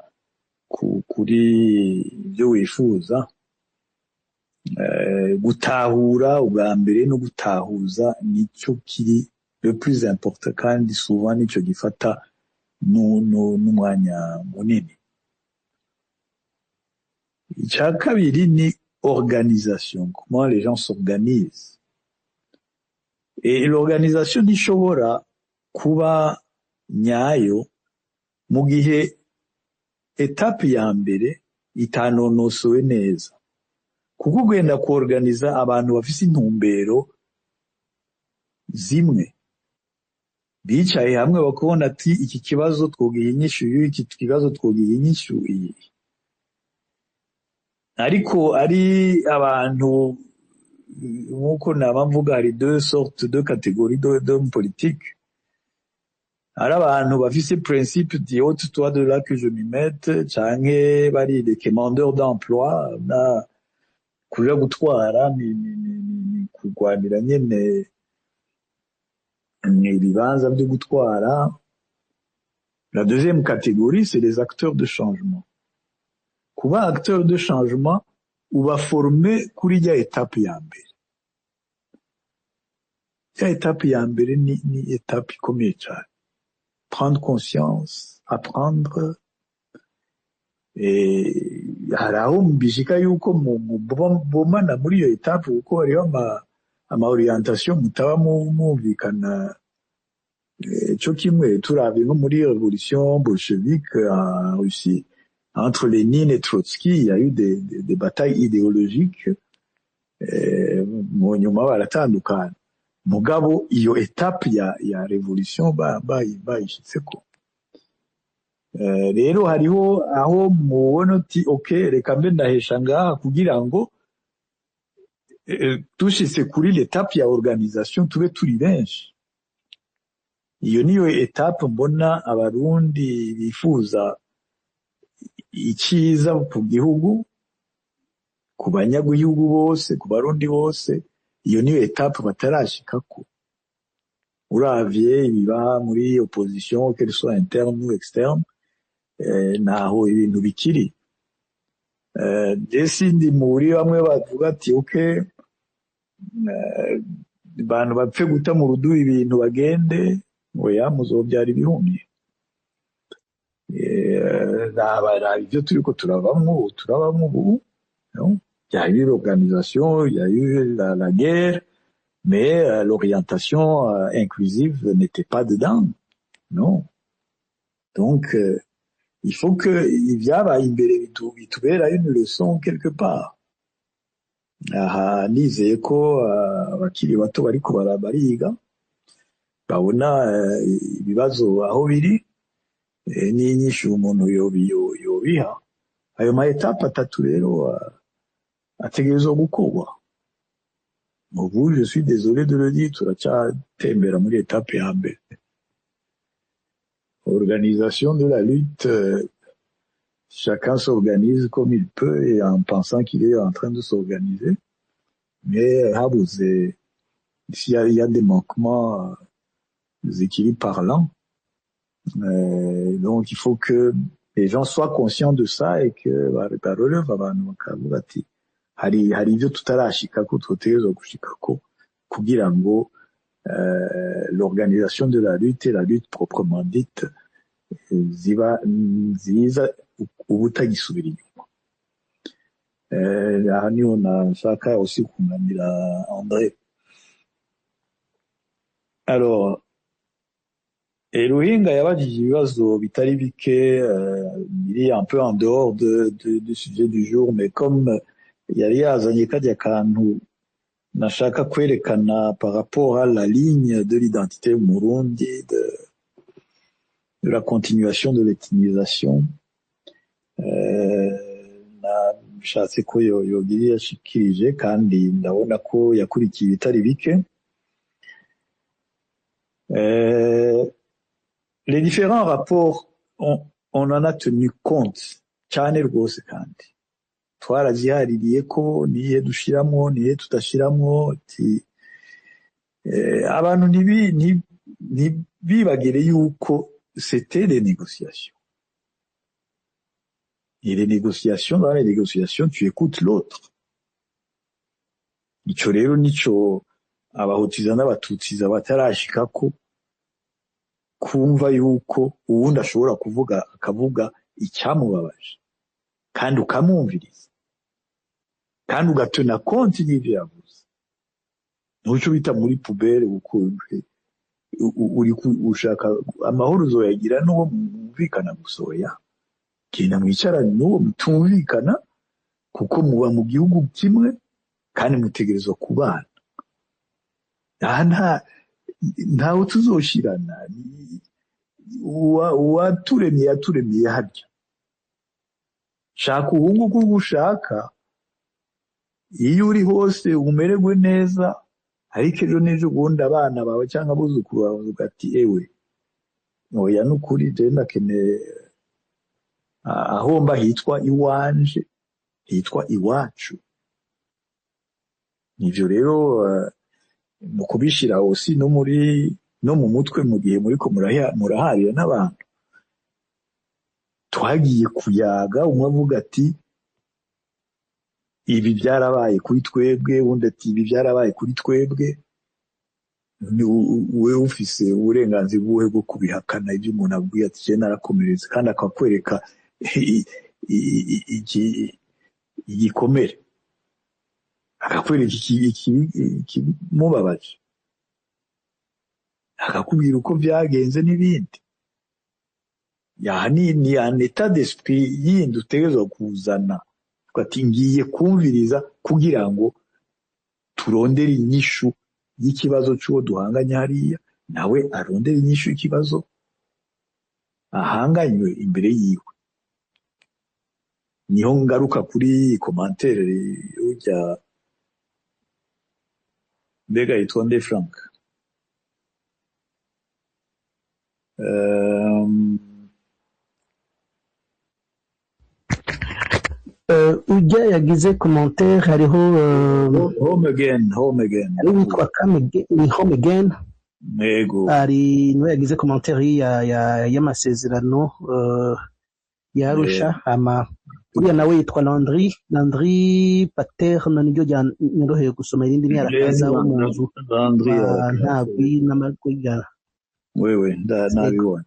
kuri ibyo wifuza. Gutahura ubwa mbere no gutahuza nicyo kiri le plus important, kandi souvent nicyo gifata n'umwanya munini. Icya kabiri ni organisation, comment les gens s'organisent, et l'organisation ntishobora kuba nyayo mu gihe étape ya mbere itanonosowe neza, kuko ugenda kuorganiza abantu bafise intumbero zimwe, bicaye hamwe bakabona ati iki kibazo twogiha inyishu iyi, iki kibazo twogiha inyishu iyi. Ariko ari abantu, nk'uko naba mvuga, hari deux sortes de catégories d'hommes politiques. Hari abantu bafise principe di ôte-toi de là que je m'y mette, canke bari des quémandeurs d'emploi, na kuja gutwara ni kurwanira nyene ibibanza byo gutwara. La deuxième catégorie, c'est les acteurs de changement. Kuba acteur de changement, uba formé kuri rya étape ya mbere. Ya étape ya mbere ni étape ikomeye cyane: prendre conscience, apprendre. Hari aho bishika yuko bomana muri iyo étape, kuko hariho ama orientation mutaba mwumvikana. Co kimwe turavye nko muri révolution bolchevique en Russie, entre Lénine et Trotsky, il y a eu des batailles idéologiques. Mu nyuma baratandukana, mugabo iyo étape ya révolution bayishitseko. Rero hariho aho mubona uti ok, reka mbe ndahesha ngaha kugira ngo dushitse kuri l'étape ya organisation tube turi benshi. Iyo niyo étape mbona abarundi bifuza. Icyiza ku gihugu, ku banyagihugu bose, ku Barundi bose, iyo niyo étape batarashikako. Uravye ibiba muri opposition, qu'elle soit interne ou externe, naho ibintu bikiri. Je sindi muri bamwe bavuga ati: "Ok, abantu bapfe guta mu rudubi ibintu bagende." Oya, muzobyara ibihumye. Raba ivyo turiko turabamwo ubu, turabamwo ubu, no? Il y a eu l'organisation, il y a eu la guerre, mais l'orientation inclusive n'était pas dedans, non. Donc il faut que ibyabaye imbere bitubera une leçon quelque part. Aha nizeye ko abakiri bato bariko bariga babona ibibazo aho biri, n'inyishu umuntu yobiha. Ayo ma étapes atatu rero ategerezwa gukorwa. Ubu, je suis désolé de le dire, turacyatembera muri étape ya mbere, organisation de la lutte. Chacun s'organise comme il peut et en pensant qu'il est en train de s'organiser, mais habuze, s'il y a des manquements zikiri parlants. Donc il faut que les gens soient conscients de ça et que barelève abantu bakavuga ati hari ibyo tutarashikako twotegerezwa gushikako kugira ngo l'organisation de la lutte et la lutte proprement dite ziba nziza uba utagisubira inyuma. Aha niho nashaka aussi kunganira André. Alors, Ruhinga yabajije ibibazo bitari bike, biri un peu en dehors du sujet du jour, mais comme yari yazanye kajya kantu nashaka kwerekana par rapport à la ligne de l'identité Murundi, de la continuation de l'ethnisation, nashatse ko yogira iyo yashikirije, kandi ndabona ko yakurikiye ibitari bike. Les différents rapports, on en a tenu compte cyane rwose, kandi twarazihaririye ko nihe dushiramwo, nihe tudashiramwo. Ati abantu ntibibagire yuko c'était des négociations, et les négociations, dans les négociations, tu écoutes l'autre. Ico rero nico Abahutiza n'Abatutsiza batarashikako, kumva yuko uwundi ashobora kuvuga, akavuga icyamubabaje, kandi ukamwumviriza, kandi ugatena compte n'ivyo yavuze. Ntuco bita muri poubelle kuko uri ushaka amahoro uzoyagira n'uwo mwumvikana gusa. Oya, genda mwicarane n'uwo mutumvikana, kuko muba mu gihugu kimwe kandi mutegerezwa kubana. Aha ntawe tuzoshirana. Uwaturemye yaturemeye harya. Shaka uhungu uko ushaka, iyo uri hose umererwe neza, ariko ejo n'ejo bundi abana bawe cyangwa abuzukuru bawe bavuga ati: "Ewe, oya, n'ukuri jewe ndakeneye aho mba hitwa iwanje, hitwa iwacu." Nivyo rero mu kubishira aussi no muri no mu mutwe mu gihe muriko muraharira n'abantu. Twagiye kuyaga, umwe avuga ati: "Ibi byarabaye kuri twebwe", undi ati: "Ibi byarabaye kuri twebwe." Ni wewe ufise uburenganzira buhe bwo kubihakana, ibyo umuntu abwiye ati: "Je narakomeretse", kandi akakwereka igikomere, akakwereka ikimubabaje, akakubwira uko byagenze n'ibindi? Ya ni un état d'esprit yindi utegerezwa kuzana, uvuga ati: "Ngiye kumviriza kugira ngo turondere inyishu y'ikibazo c'uwo duhanganye hariya, nawe arondere inyishu y'ikibazo ahanganywe imbere yiwe." Niho ngaruka kuri commentaire y'urya mbega yitwa nde, Frank. Ujya yagize commentaire hariho Home again, home again. Hariho uwitwa Kamege, ni home again. Yego. Ari niwe yagize commentaire ya y'amasezerano ya Arusha. Hama uriya nawe yitwa Landry Paterne, niryo ryanyoroheye gusoma, irindi ni arakaza wo mu nzu Landry. Wa Ntagwi n'Amagwiga. Wewe nabibonye.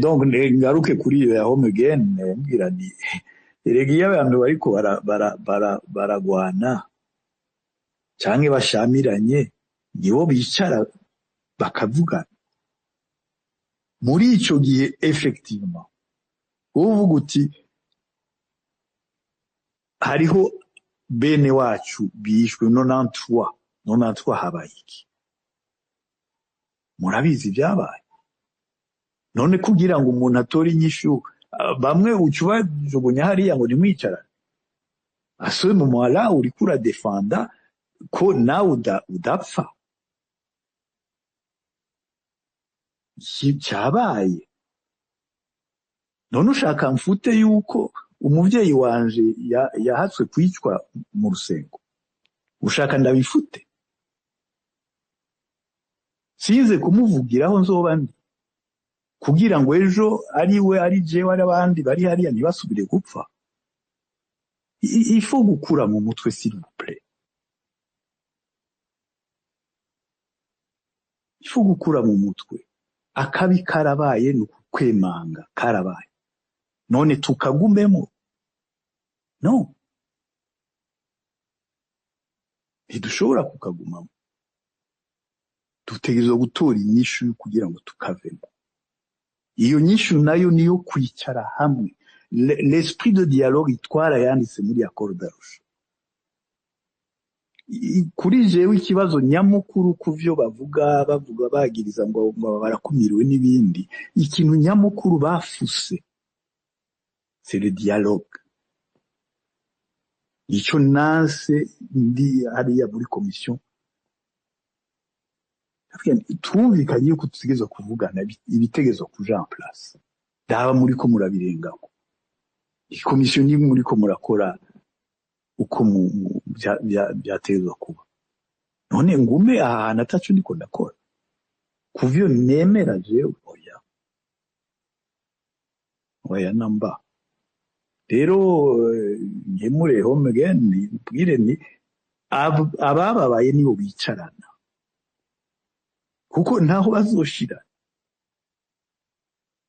Donc ngaruke kuri iyo ya home again, mbwira ni erega iyo abantu bariko baragwana canke bashamiranye, nibo bicara bakavugana. Muri ico gihe, effectivement, uvuga uti hariho bene wacu bishwe 93, 93 habaye iki? Murabizi ibyabaye. None kugira ngo umuntu atore inyishu, bamwe uca ubajugunya hariya ngo nimwicarane. À ce moment-là, uriko uradefanda ko nawe udapfa. Iki cyabaye, none ushaka mfute yuko umuvyeyi wanje yahatswe kwicwa mu rusengo? Ushaka ndabifute, sinze kumuvugiraho nzoba ndi kugira ngo ejo ari we, ari jewe, ari abandi bari hariya ntibasubire gupfa? Il faut gukura mu mutwe, s'il vous plaît. Il faut gukura mu mutwe. Akabi karabaye, ni ukukwemanga karabaye, none tukagumemo? No, ntidushobora kukagumamo. Dutegerezwa gutora inyishu kugira ngo tukavemo. Iyo nyishu nayo niyo kwicara hamwe. L'esprit de dialogue itwara yanditse muri accord d'Arusha. Kuri jewe, ikibazo nyamukuru ku vyo bavuga bagiriza ngo barakumiriwe n'ibindi, ikintu nyamukuru bafuse, c'est le dialogue. Ico nanse ndi hariya muri commission, ndavuga nti, twumvikanye yuko dutegerezwa kuvugana ibitegerezwa kuja en place. Ndaba muriko murabirengako, ikomisiyo ni muriko murakora uko byategerezwa kuba. None ngume aha hantu ataco ndiko ndakora kuvyo nemera jewe? Oya, oya namba. Rero nkemure home again, mbwire ni abababaye nibo bicarana, kuko ntaho bazoshira.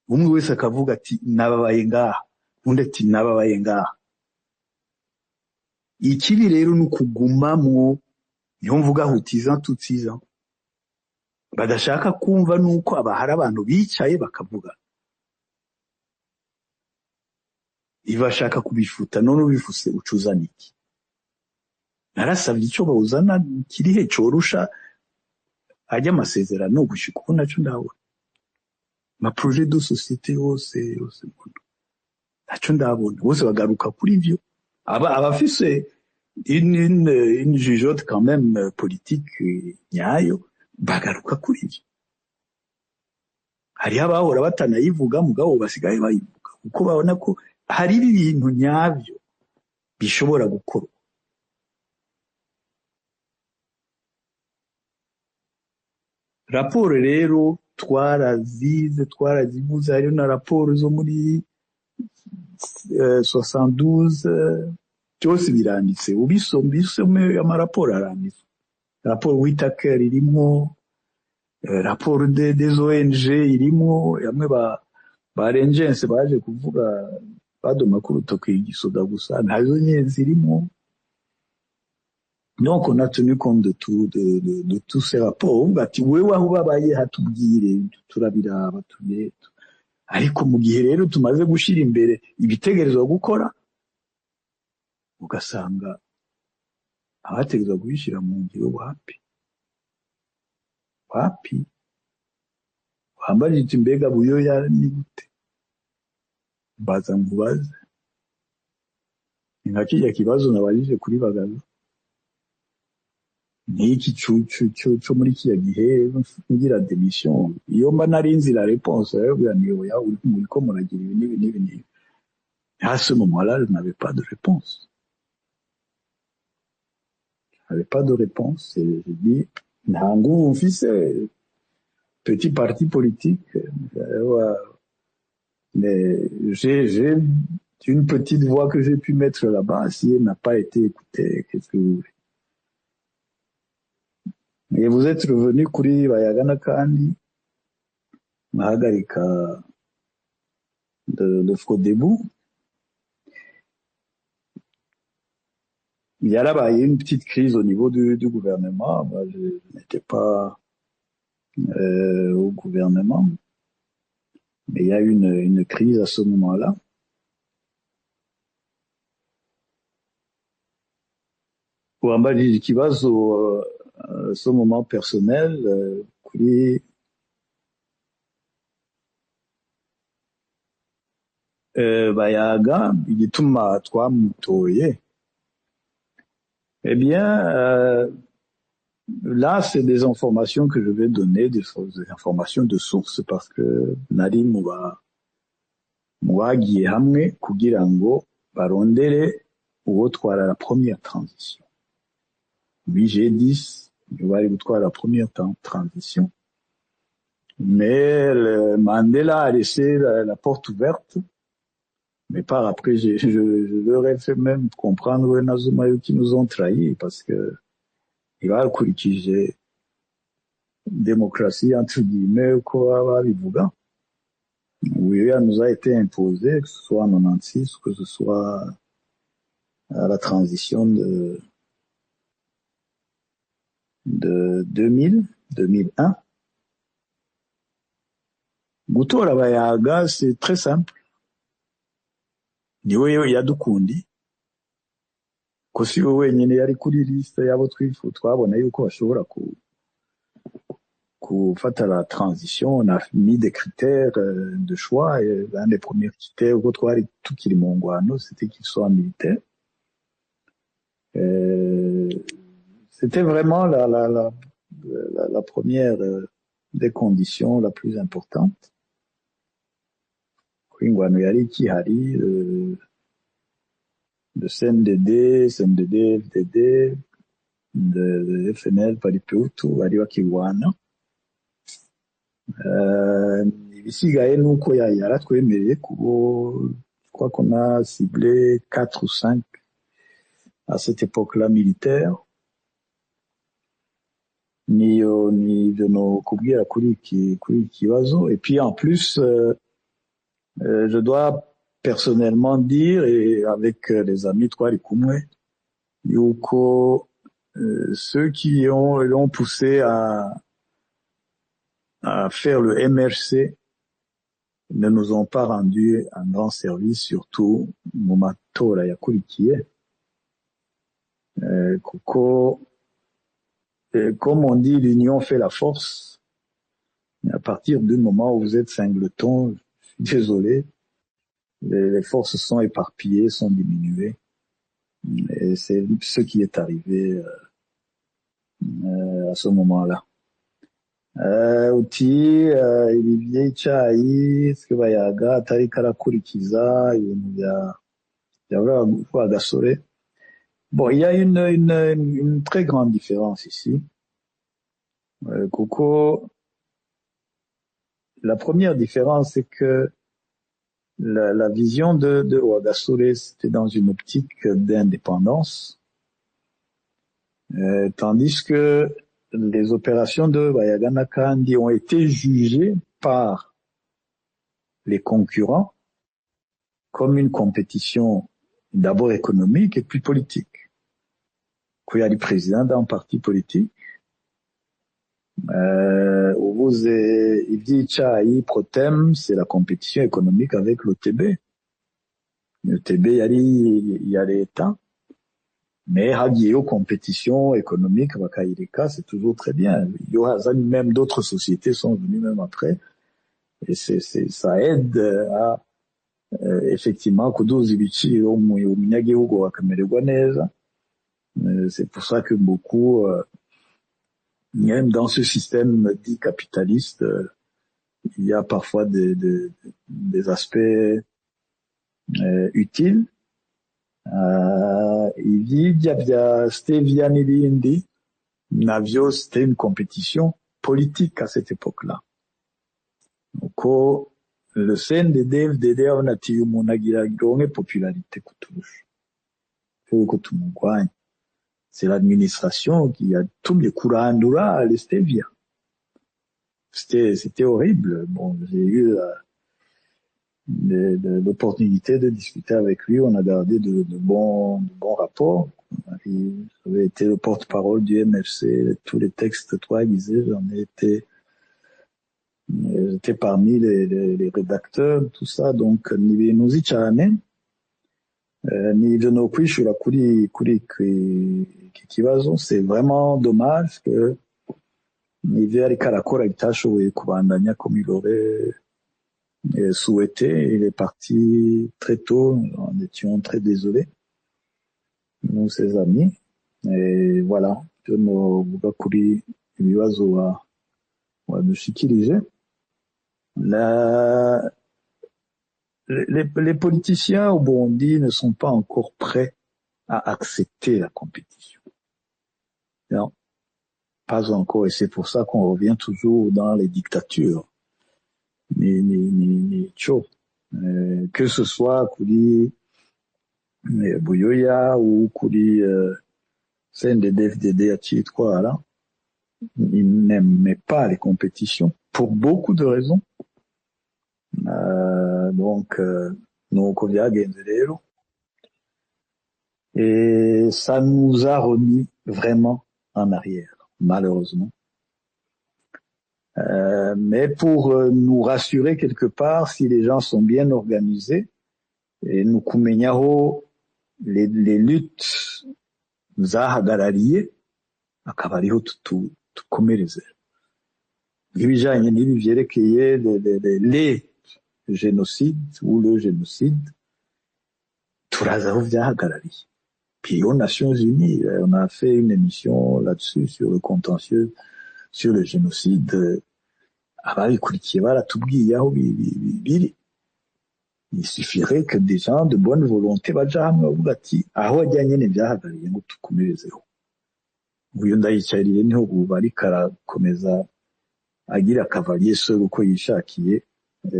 Umwe wese akavuga ati nababaye ngaha, undi ati nababaye ngaha. Ikibi rero ni ukugumamwo. Niho mvuga hutiza tutsiza badashaka kumva, nuko aba hari abantu bicaye bakavuga, ibashaka kubifuta. None ubifuse ucuzana iki? Narasabye icyo bawuzana kirihe corusha ajya amasezerano? Gushika ubu naco ndabona ma projet de société yose yose mbona naco ndabona, bose bagaruka kuri ivyo. Aba abafise une jugeote quand même politique nyayo bagaruka kuri ivyo. Hariho abahora batanayivuga, mugabo basigaye bayivuga kuko babona ko hari ibintu nyabyo bishobora gukorwa. Raporo rero twarazize, twarazivuze. Hariho na raporo zo muri 72, byose biranditse. Ubisome, ubisome, amaraporo aranditse. Raporo Whitaker irimwo, raporo des ONG irimwo, yamwe ba Rengense baje kuvuga badoma ku rutoki igisoda gusa, ntazo nyene zirimo. Donc on a tenu compte de tout, de tous ces rapports. Uvuga ati wewe aho ubabaye hatubwire, turabiraba tubire. Ariko mu gihe rero tumaze gushira imbere ibitegerezwa gukora, ugasanga abategerezwa kubishyira mu ngiro wapi wapi. Wambajije uti mbega Buyoya ni gute? Mbaza nkubaze, ni nka kirya kibazo nabajije kuri Bagaza, niki co muri kiriya gihe ngira démission. Iyo mba nari nzi la réponse, yarabwira ni oya, uri muriko muragira ibi n'ibi n'ibi n'ibi. À ce moment-là, je n'avais pas de réponse. Je n'avais pas de réponse et j'ai dit, nta nguvu mfise, petit parti politique, mais j'ai une petite voix que j'ai pu mettre là-bas. Si elle n'a pas été écoutée, qu'est-ce que vous voulez? Et vous êtes revenu kuri Bayaga na Kandi, mwahagarika de Frodebu. Il y a là-bas, il y a une petite crise au niveau du gouvernement. Moi, je n'étais pas au gouvernement, mais il y a eu une crise à ce moment-là. Wambajije ikibazo ce moment personnel kuri Bayaga, igituma twamutoye. Eh bien, là, c'est des informations que je vais donner, des informations de source, parce que nari mu bagiye hamwe kugira ngo barondere uwotwara la première transition. Oui, G10, bari gutwara la première transition. Mais le Mandela a laissé la porte ouverte. Mais par après, je leur ai fait même comprendre na Zuma qui nous ont trahis, parce que ntibakurikije démocratie entre guillemets uko baba babivuga. Buyoya nous a été imposé, que ce soit en 96, que ce soit à la transition de 2000, 2001. Gutora Bayaga, c'est très simple. Niwe yadukundi, ko si we wenyine yari kuri liste y'abo twabona yuko bashobora gufata la transition. On a mis des critères de choix, et un des premiers critères uko twari tukiri mu ngwano, c'était qu'il soit militaire. C'était vraiment la première des conditions la plus importante. Ingwano yari ikihari, de CNDD, CNDD, FDD, de FNL, Palipehutu bari bakirwana. Ibisigaye nuko yaratwemereye kubo, je crois qu'on a ciblé 4 ou 5 à cette époque-là militaire. Niyo nivyo no kubwira kuri iki kibazo. Et puis en plus, je dois personnellement dire, et avec les amis twari kumwe, yuko ceux qui l'ont poussé à faire le MRC ne nous ont pas rendu un grand service, surtout mu matora yakurikiye. Kuko, comme on dit, l'union fait la force. À partir du moment où vous êtes singleton, désolé, les forces sont éparpillées, sont diminuées. Et c'est ce qui est arrivé à ce moment-là. Uti ibi by'icayi twe Bayaga atari karakurikiza ibintu bya Rwagasore. Bon, il y a une très grande différence ici. Kuko, la première différence, c'est que la vision de Rwagasore, c'était dans une optique d'indépendance, tandis que les opérations de Bayaga na Kandi ont été jugées par les concurrents comme une compétition d'abord économique et puis politique. Ko yari président d'un parti politique, uvuze iby'icayi Protem, c'est la compétition économique avec l'OTB. L'OTB yari ya leta, mais hagiyeyo compétition économique bakayireka, c'est toujours très bien. Iyo haza même d'autres sociétés sont venues même après, et ça aide à effectivement kuduza ibiciro umunyagihugu bakamererwa neza. C'est pour ça que beaucoup, même dans ce système dit capitaliste, il y a parfois des aspects Utile. Ivyirya vya stevia n'ibindi navyo, c'était une compétition politique à cette époque-là, uko le CNDD-FDD abona ati umuntu agira aronke popularité kuturusha, yuko tumurwanya. C'est l'administration qui yatumye kurandura le stevia. C'était horrible. Bon, j'ai eu l'opportunité de discuter avec lui. On a gardé de bons rapports. Il avait été le porte-parole du MFC, tous les textes twagize, j'en ai été, j'étais parmi les rédacteurs, tout ça. Donc ni ibintu nzi cyane. Ni ibyo nokwishura kuri iki kibazo. C'est vraiment dommage que ivyo yariko arakora bitashoboye kubandanya comme il aurait souhaité. Il est parti très tôt, nous en étions très désolés, nous, ses amis. Et voilà, ivyo novuga kuri ibibazo wadushikirije. Les politiciens au Burundi ne sont pas encore prêts à accepter la compétition. Non, pas encore. Et c'est pour ça qu'on revient toujours dans les dictatures. Ni ico. Que ce soit kuri Buyoya ou kuri CNDD-FDD acitwara, ils n'aimaient pas les compétitions pour beaucoup de raisons. Donc, nuko byagenze rero. Et ça nous a remis vraiment en arrière, malheureusement. Mais pour nous rassurer quelque part, si les gens sont bien organisés, et nous kumenya aho les luttes zahagarariye, akaba ariho tukomereze nk'ibijanye n'ibi vyerekeye les génocides ou le génocide, turazi aho vyahagarariye. Puis aux Nations Unies, on a fait une émission là-dessus, sur le contentieux sur le génocide. Ababikurikiye baratubwiye aho biri. Il suffirait que des gens de bonne volonté baja hamwe bavuga ati aho wajyanye nyene vyahagarariye ngo tukomerezeho. Uyu Ndayicariye niho ubu ariko arakomeza agira cavalier seul uko yishakiye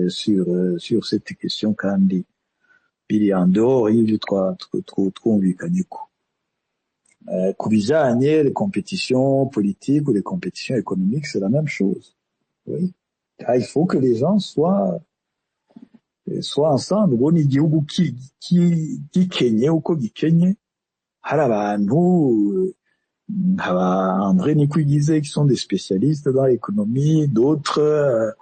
sur cette question, kandi biri en dehors y'ivyo twumvikanye ko ku bijanye les compétitions politiques ou les compétitions économiques, c'est la même chose. Oui, ah, il faut que les gens soient ensemble. Ubona igihugu gikenye uko gikenye, hari abantu nka André Nikwigize qui sont des spécialistes dans l'économie, d'autres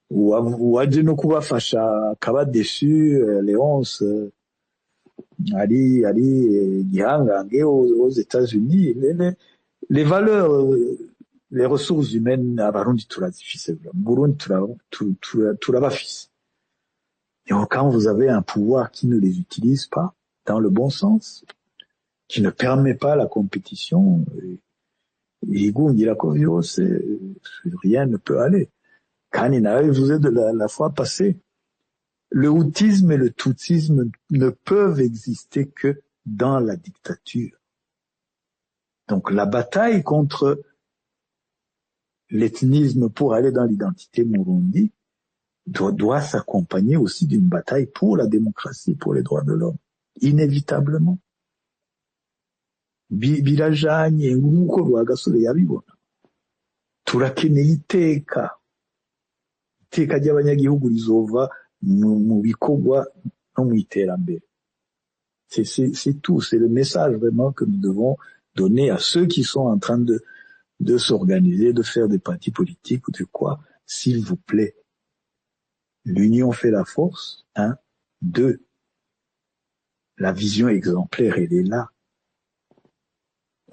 uwaje no kubafasha akaba déçu, Léonce ari igihangange aux États-Unis. Les valeurs, les ressources humaines, abarundi turazifise, mu Burundi turabafise. Et quand vous avez un pouvoir qui ne les utilise pas dans le bon sens, qui ne permet pas la compétition, yigungirako vyose, rien ne peut aller. Kandi narabivuze de la fois passée, le hutisme et le tutsisme ne peuvent exister que dans la dictature. Donc la bataille contre l'ethnisme pour aller dans l'identité Murundi doit s'accompagner aussi d'une bataille pour la démocratie, pour les droits de l'homme, inévitablement. Birajanye nk'uko Rwagasore yabibona. Turakeneye iteka, iteka ry'abanyagihugu rizova mu bikorwa no mu iterambere. C'est tout, c'est le message vraiment que nous devons donner à ceux qui sont en train de s'organiser, de faire des partis politiques ou de quoi. S'il vous plaît, l'union fait la force, un. Deux, la vision exemplaire, elle est là.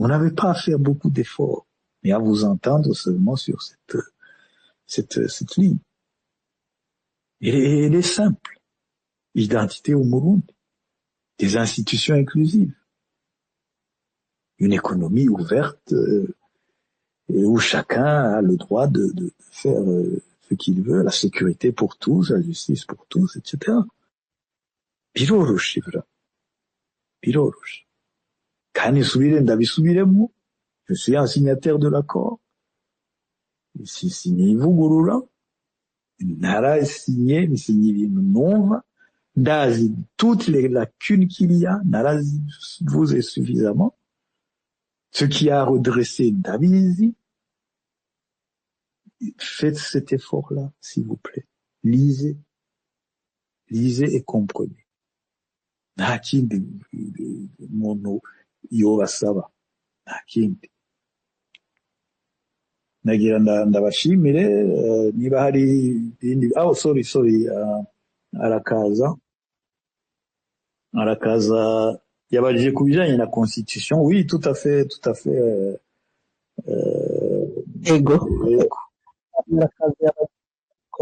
On n'avait pas à faire beaucoup d'efforts, mais à vous entendre seulement sur cette ligne. Et elle est simple. Identité au Burundi, des institutions inclusives, une économie ouverte et où chacun a le droit de faire ce qu'il veut, la sécurité pour tous, la justice pour tous, etc. Biroroshe bra, biroroshe. Kandi nsubire ndabisubiremo, je suis un signataire de l'accord. Si sinivugurura, narasinye, nsinye ibintu numva ndazi toutes les lacunes qu'il y a, narazivuze suffisamment. Ce qui a redressé, ndabizi. Faites cet effort-là, s'il vous plaît. Lisez, lisez et comprenez. Nta kindi umuntu yobasaba, nta kindi. Nagira ndabashimire, niba hari ibindi. Oh, sorry, sorry, arakaza, arakaza yabajije ku bijanye na constitution. Oui, tout à fait, tout à fait. Ego. Yego. Arakaza yabajije.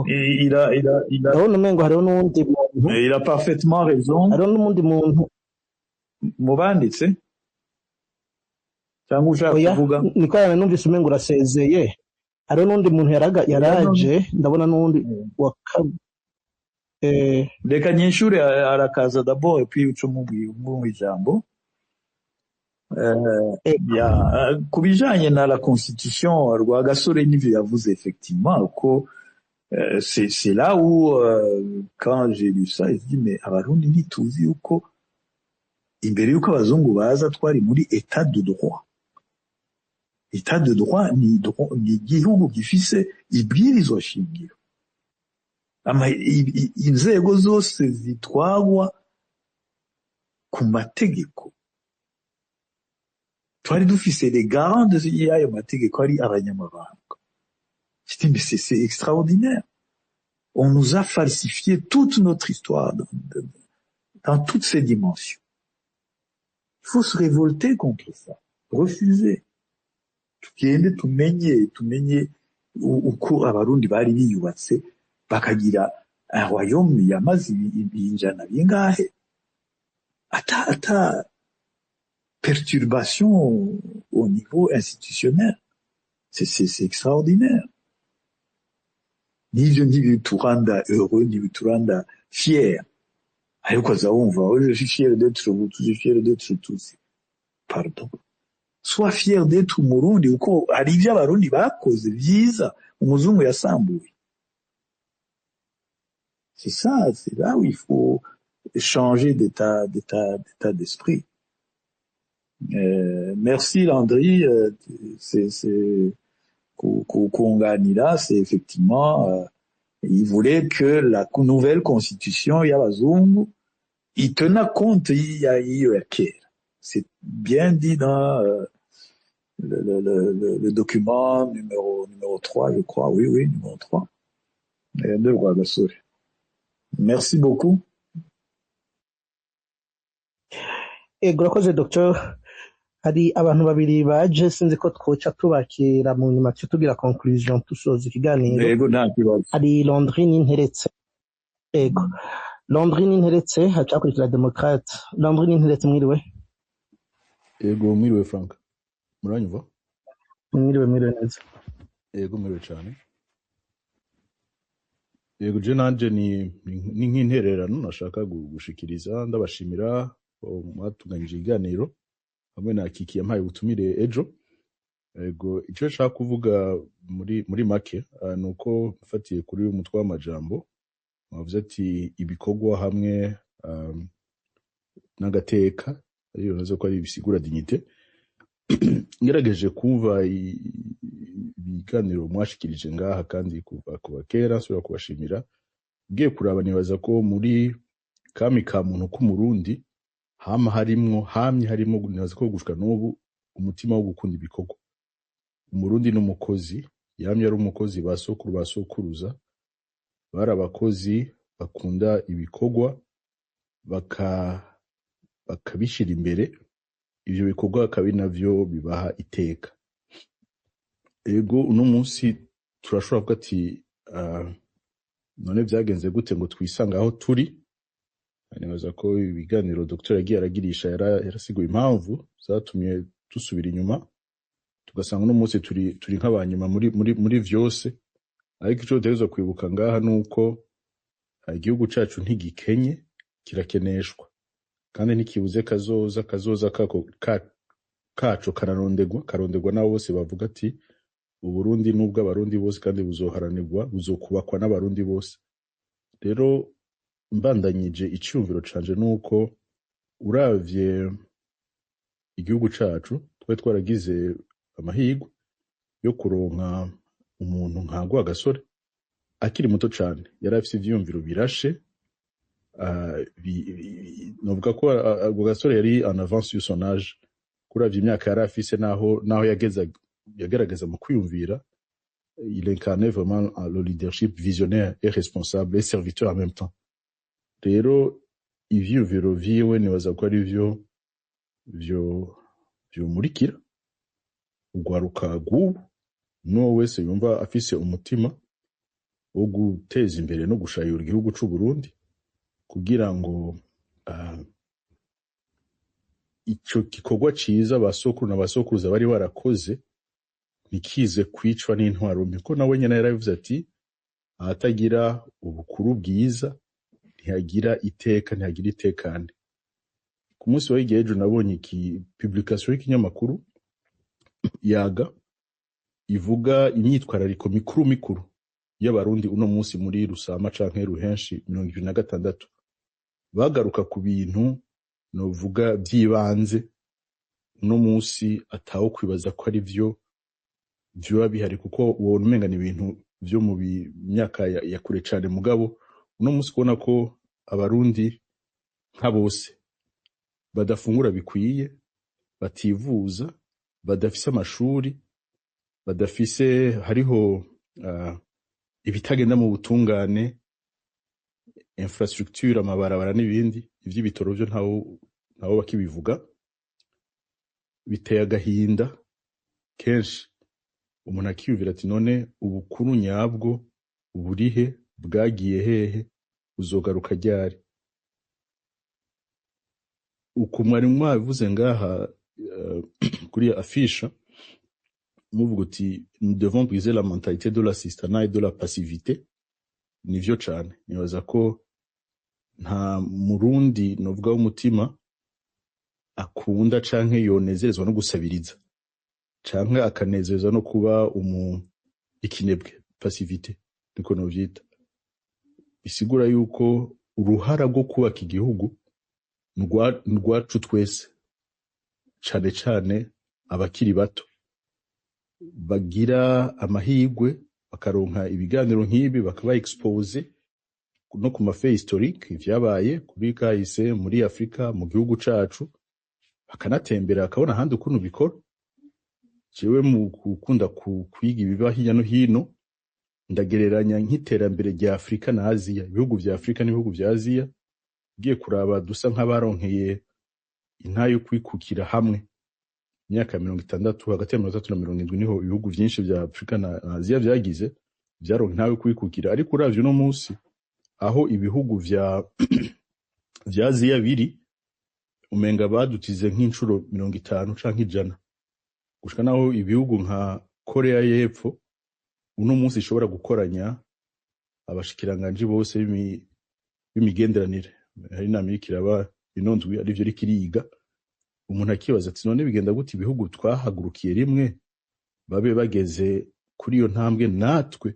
Et il a Ndabona umengo hariho n'uwundi muntu. Il a parfaitement raison. Hariho n'uwundi muntu. Mu banditse cyangwa ushaka Oya. kuvuga? Niko yana numvise umengo urasezeye. Hariho n'undi muntu yaraga Oya, none yaraje, ndabona n'uwundi wa Reka nyishure arakaza d'abord et puis uce umubwira umuha ijambo. Ya, ku bijanye na la constitution, Rwagasore n'ivyo yavuze, effectivement ko c'est là où, quand j'ai lu ça, je dis: mais Abarundi ntituzi yuko imbere yuko abazungu baza twari muri état de droit? État de droit ni ni igihugu gifise ibwirizwa shingiro. Inzego zose zitwagwa ku mategeko. Twari dufise les garants de y'ayo mategeko, ari abanyamabanga. J'étais: mais c'est extraordinaire, on nous a falsifié toute notre histoire dans toutes ses dimensions. Il faut se révolter contre ça, refuser. Tugende tumenye uko Abarundi bari biyubatse, bakagira un royaume yamaze ibinjana bingahe ata perturbation au niveau institutionnel. C'est extraordinaire. N'ivyo ntibituranda heureux, ntibituranda fier. Ariko aza wumva: "Oh, je suis fier d'être Hutu, je suis fier d'être Tutsi." Pardon, sois fier d'être Umurundi, kuko hari ivyo Abarundi bakoze vyiza umuzungu yasambuye. C'est ça, c'est là où il faut changer d'état d'esprit. Merci Landry, c'est kunganira, c'est effectivement, il voulait que la nouvelle constitution y'abazungu itena compte y'iyo ya kera. C'est bien dit dans le document numéro 3, je crois. Oui, numéro 3 de Rwagasore. Merci beaucoup. Ego, urakoze docteur. Hari abantu babiri baje, sinzi ko twoca tubakira mu nyuma tuce tugira conclusion, dusoza ikiganiro. Yego, nta kibazo. Hari Landry Ninteretse. Ego, Landry Ninteretse, hacakurikira Démocrate. Landry Ninteretse, mwiriwe. Yego, mwiriwe Frank, muranyumva? Mwiriwe, mwiriwe neza. Yego, mwiriwe cyane. Yego, je nanje ni nk'intererano nashaka gushikiriza. Ndabashimira ko mwatunganyije ikiganiro hamwe na Kiki yampaye ubutumire ejo. Yego, icyo nshaka kuvuga muri make, ni uko mfatiye kuri uyu mutwe w'amajambo mwavuze ati ibikorwa hamwe n'agateka, ariyo nazo ko ari ibisigura dignité. Ngerageje kumva ibiganiro mwashikirije ngaha kandi kuva kera, nsubira kubashimira. Ngiye kuraba, nibaza ko muri kami ka muntu k'Umurundi hama harimwo, hamye harimo, nibaza ko gushika n'ubu, umutima wo gukunda ibikorwa. Umurundi n'umukozi, yamye ari umukozi. Ba sokuru, ba sokuruza bari abakozi bakunda ibikorwa, bakabishira imbere. Ivyo bikorwa akaba ari navyo bibaha iteka. Ego, uno munsi turashobora kuvuga ati none vyagenze gute ngo twisange aho turi? Nibaza ko ibiganiro Dr yagiye aragirisha yarasiguye impamvu zatumye dusubira inyuma, tugasanga uno munsi turi nk'abanyuma muri vyose. Ariko ico dutegerezwa kwibuka ngaha nuko igihugu cacu ntigikenye. Kirakeneshwa kandi ntikibuze kazoza kako kaco kararondegwa, karondegwa n'abo bose bavuga ati Uburundi nubwo Abarundi bose, kandi buzoharanirwa, buzokubakwa n'Abarundi bose. Rero mbandanyije iciyumviro canje, nuko uravye igihugu cacu, twari twaragize amahirwe yo kuronka umuntu nka Rwagasore akiri muto cane. Yari afise ivyiyumviro birashe. Novuga ko Rwagasore yari en avance sur son âge. Kuravye imyaka yari afise naho yageza yagerageza mu kwiyumvira, il incarnait vraiment le leadership visionnaire et responsable et serviteur en même temps. Rero ivyiyumviro vyiwe nibaza ko ari vyo vyomurikira urwaruka rw'ubu, n'uwo wese yumva afise umutima wo guteza imbere no gushayura igihugu c'u Burundi, kugira ngo ico gikorwa ciza basokuru na basokuruza bari barakoze ntikize kwicwa n'intwaro mbi, kuko nawe nyene yarabivuze ati: "Ahatagira ubukuru bwiza ntihagira iteka, ntihagira itekane." Ku munsi wa ejo nabonye iki publication y'ikinyamakuru Yaga ivuga imyitwarariko mikuru mikuru y'Abarundi uno munsi muri Rusama canke Ruhenshi 2026. Bagaruka ku bintu novuga vy'ibanze uno munsi atawo kwibaza ko ari vyo vyoba bihari, kuko wobona umenga ni ibintu vyo mu myaka ya kure cane. Mugabo uno munsi kubona ko Abarundi nka bose badafungura bikwiye, bativuza, badafise amashuri, badafise, hariho ibitagenda mu butungane, infrastructure, amabarabara n'ibindi, ivy'ibitoro vyo ntawo bakibivuga. Biteye agahinda kenshi. Umuntu akiyumvira ati: "None ubukuru nyabwo burihe? Bwagiye hehe? Buzogaruka ryari?" Uku mwari mwabivuze ngaha kuri affiche, muvuga uti: "Nous devons briser la mentalité de l'assistanat et de la passivité." Nivyo cane. Nibaza ko nta Murundi novuga w'umutima akunda canke yonezerezwa no gusabiriza canke akanezerezwa no kuba umu ikinebwe, passivité niko novyita. Bisigura yuko uruhara rwo kubaka igihugu nurwacu twese, cane cane abakiri bato bagira amahirwe bakaronka ibiganiro nk'ibi, bakaba exposés no ku ma faits historiques, ivyabaye kuri kahise muri Afrika, mu gihugu cacu, bakanatembera bakabona ahandi ukuntu bikora. Jewe mu gukunda kwiga ibiba hirya no hino, ndagereranya nk'iterambere rya Afrika na Aziya, ibihugu vya Afrika n'ibihugu vya Aziya. Ugiye kuraba, dusa nk'abaronkeye intahe yo kwikukira hamwe imyaka ya 60, hagati ya 60 na 70, niho ibihugu vyinshi vya Afrika na Aziya vyagize vyaronka intahe yo kwikukira. Ariko uravye uno munsi aho ibihugu vya Aziya biri, umenga badutize nk'incuro 50 canke 100, gushika naho ibihugu nka Korea y'Epfo uno munsi ishobora gukoranya abashikiranganji bose b'imigenderanire. Hari inama iriko iraba ino ndwi, arivyo iriko iriga. Umuntu akibaza ati: "None bigenda gute ibihugu twahagurukiye rimwe babe bageze kuri iyo ntambwe, natwe